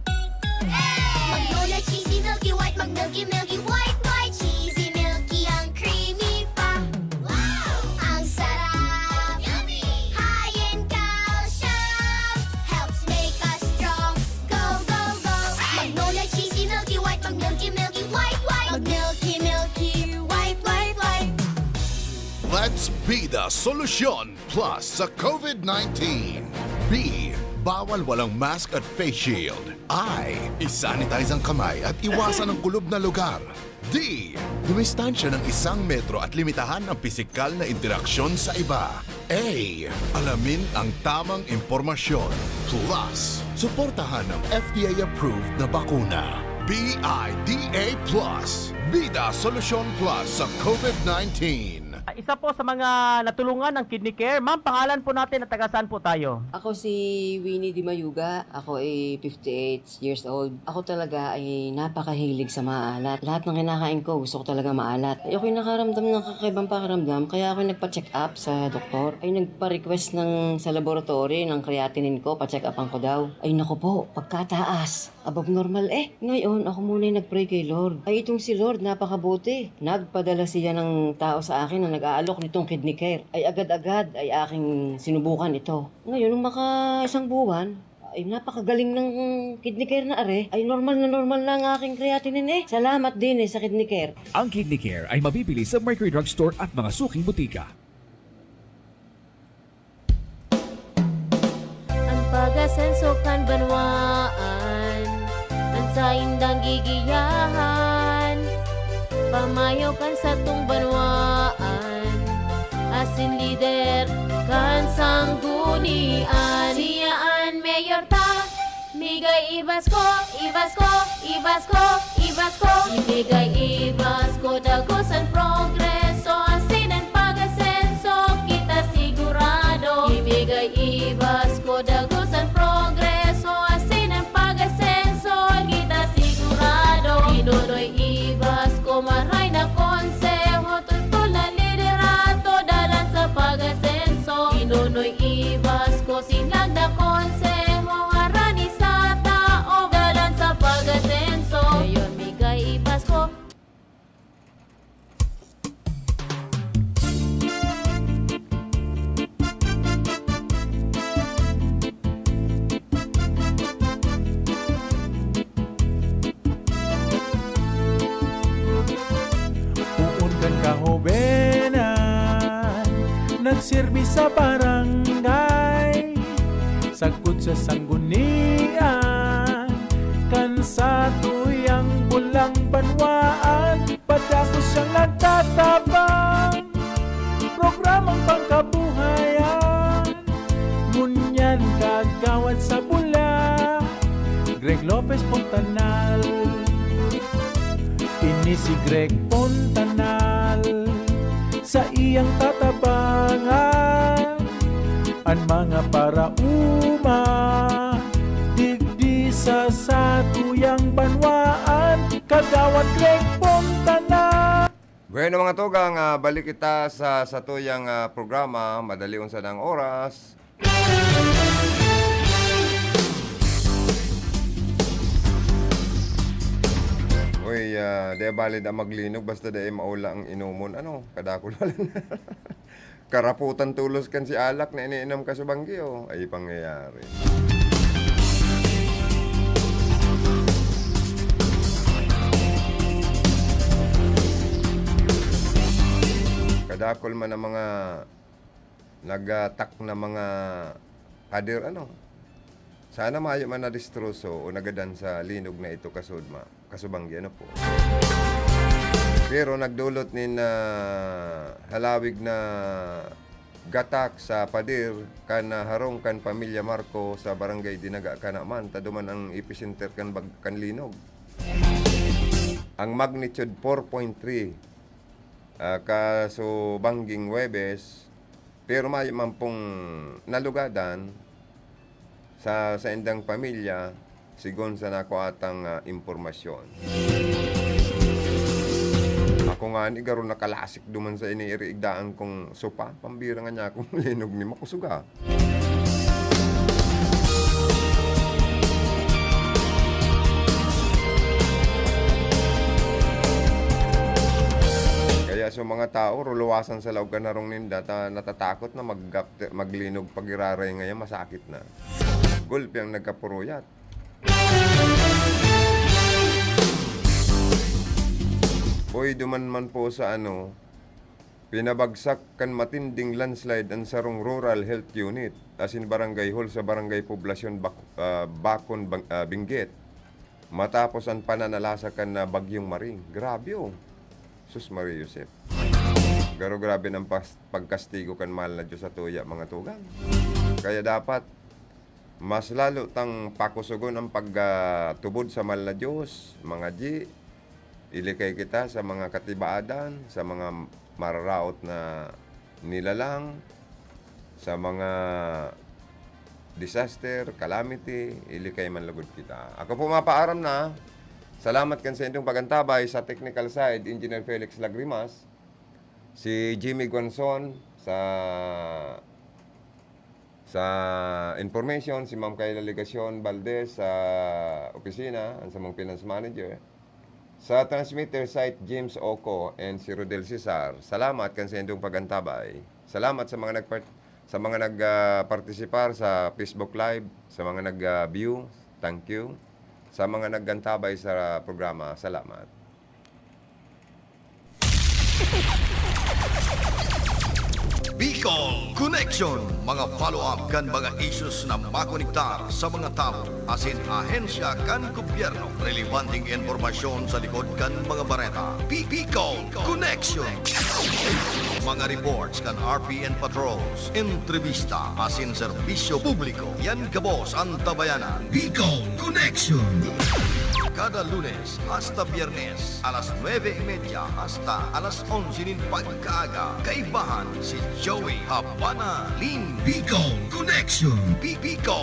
Magnolia Cheesy Milky White, Mag-Milky Milky White, White, Cheesy Milky, ang creamy pa. Wow! Ang sarap! Yummy! High in calcium, helps make us strong. Go, go, go! Magnolia Cheesy Milky White, Mag-Milky Milky White, White, Mag-Milky Milky White, White, White. Let's be the solution. Plus sa COVID nineteen. B, bawal walang mask at face shield. I, isanitize ang kamay at iwasan ang kulob na lugar. D, dumistansya ng isang metro at limitahan ang pisikal na interaksyon sa iba. A, alamin ang tamang impormasyon. Plus, suportahan ng F D A-approved na bakuna. B I D A plus. Bida Solusyon Plus sa COVID nineteen. Isa po sa mga natulungan ng Kidney Care. Ma'am, pangalan po natin at taga saan po tayo? Ako si Winnie Di Mayuga. Ako ay fifty-eight years old. Ako talaga ay napakahilig sa maalat. Lahat ng kinakain ko, gusto ko talaga maalat. Ay, ako'y nakaramdam ng kakaibang pakiramdam, kaya ako'y nagpa-check up sa doktor. Ay, nagpa-request ng, sa laboratory ng creatinine ko, pa-check upan ko daw. Ay, naku po, pagkataas. Above normal eh. Ngayon, ako muna yung nag-pray kay Lord. Ay, itong si Lord, napakabuti. Nagpadala siya ng tao sa akin na nag-aalok nitong Kidney Care. Ay, agad-agad ay aking sinubukan ito. Ngayon, nung maka isang buwan, ay, napakagaling ng Kidney Care na are. Ay, normal na normal na ang aking creatinine eh. Salamat din eh sa Kidney Care. Ang Kidney Care ay mabibili sa Mercury Drug Store at mga suking butika. An pag-asenso kan banwaan, an saindang gigiyahan, pamayo kan satong banwaan, asin lider kan sanggunian. Siya an mayor ta, Migay Ibasko, Ibasko, Ibasko, Ibasko. Migay Ibasko, dagos an progreso, asin an pag-asenso, kita sigurado. Migay Ibasko, dagos an progreso, asin an pag-asenso, kita sigurado. Ni Nonoy Ibasko, maray na konseho, tutol na liderato, dalan sa pag-asenso. Ni Nonoy Ibasko, sinag na konseho, harani sa tao, dalan sa pag-asenso. Mayor Migay Ibasko. Poon kan kahobenan, nagserbi sa barangay, sagkod sa sanggunian, kan satuyang bulang banwaan, padagos siyang nagtatabang, programang pangkabuhayan. Ngunyan kagawad sa bula, Greg Lopez Fontanal. Ini si Greg Fontanal, saiyang tatabangan an mga paraoma digdi sa satuyang banwaan, Kagawad Greg Fontanal. Bueno, mga tugang, ah, balik kita sa satuyang, ah, programa, madalion sana ang oras. Uy, ah, di bali da maglinog, basta di maula ang inomon. Ano, kadakul wala na. Karaputan tolos kan si alak na iniinom ka sa banggi, oh. Ay, pangyayari. Kadakul man ang mga nagatak na mga pader, ano. Sana mayo man nadistroso o nagadan sa linog na ito, kasudma, kasubanggi, ano po. Pero nagdulot nin, ah, halawig na gatak sa pader kan, ah, harong kan Pamilya Marco sa Barangay Dinaga, Canaman, ta duman ang epicenter kan bag-, kan linog. Ang magnitude four point three, ah, kasubangging Huwebes, pero mayo man pong nalugadan sa saindang pamilya, sigon sa nakuha tang, ah, impormasyon. Ako ngani garo nakalasik duman sa iniiriigdaan kong sopa, pambira nga niya akong linog ni makusuga. Kaya sa mga tao, ruluwasan sa laog kan harong ninda, ta-, natatakot na mag-, maglinog pag iraray ngayon, masakit na. Gulpi ang nagkapuruyat. Boy, duman man po sa ano, pinabagsak kan matinding landslide an sarong rural health unit, asin barangay hall sa barangay Poblasyon Bak-, ah, Bakon, Bang-, ah, Benguet, matapos an pananalasa kan, ah, Bagyong Maring. Grabe, oh. Sus Maria Josep. Garo grabe ng pas-, pagkastigo kan mahal na Diyos sa tuya, mga tugang. Kaya dapat, mas lalo tang pakusugon ang pagtubod sa mahal na Diyos, mga G. Ilikay kita sa mga katibaadan, sa mga mararaot na nilalang, sa mga disaster, calamity, ilikay man lugod kita. Ako po mapaaram na. Salamat kan sa indong pagantabay sa technical side, Engineer Felix Lagrimas, si Jimmy Guanzon sa Sa information, si Ma'am Kayla Legacion Valdez sa opisina, ang samong finance manager. Sa transmitter site, James Oco and si Rodel Cesar. Salamat kan sa indong pagantabay. Salamat sa mga nagpart-, sa mga nag, ah, partisipar sa Facebook Live, sa mga nag, ah, view. Thank you. Sa mga naggantabay sa programa, salamat. Bicol Connection, mga follow-up kan mga issues na makonektar sa mga tawo asin ahensya kan gobyerno. Relebanteng impormasyon sa likod kan mga bareta. Bi-, Bicol Connection. Mga reports kan R P N patrols, entrevista asin serbisyo publiko. Yan gabos an tabayanan. Bicol Connection. Kada Lunes hasta Biyernes, alas nuebe y media hasta alas onse nin pagkaaga, kaibahan si Joey Habana Lin. Bicol Connection. Bi-, Bicol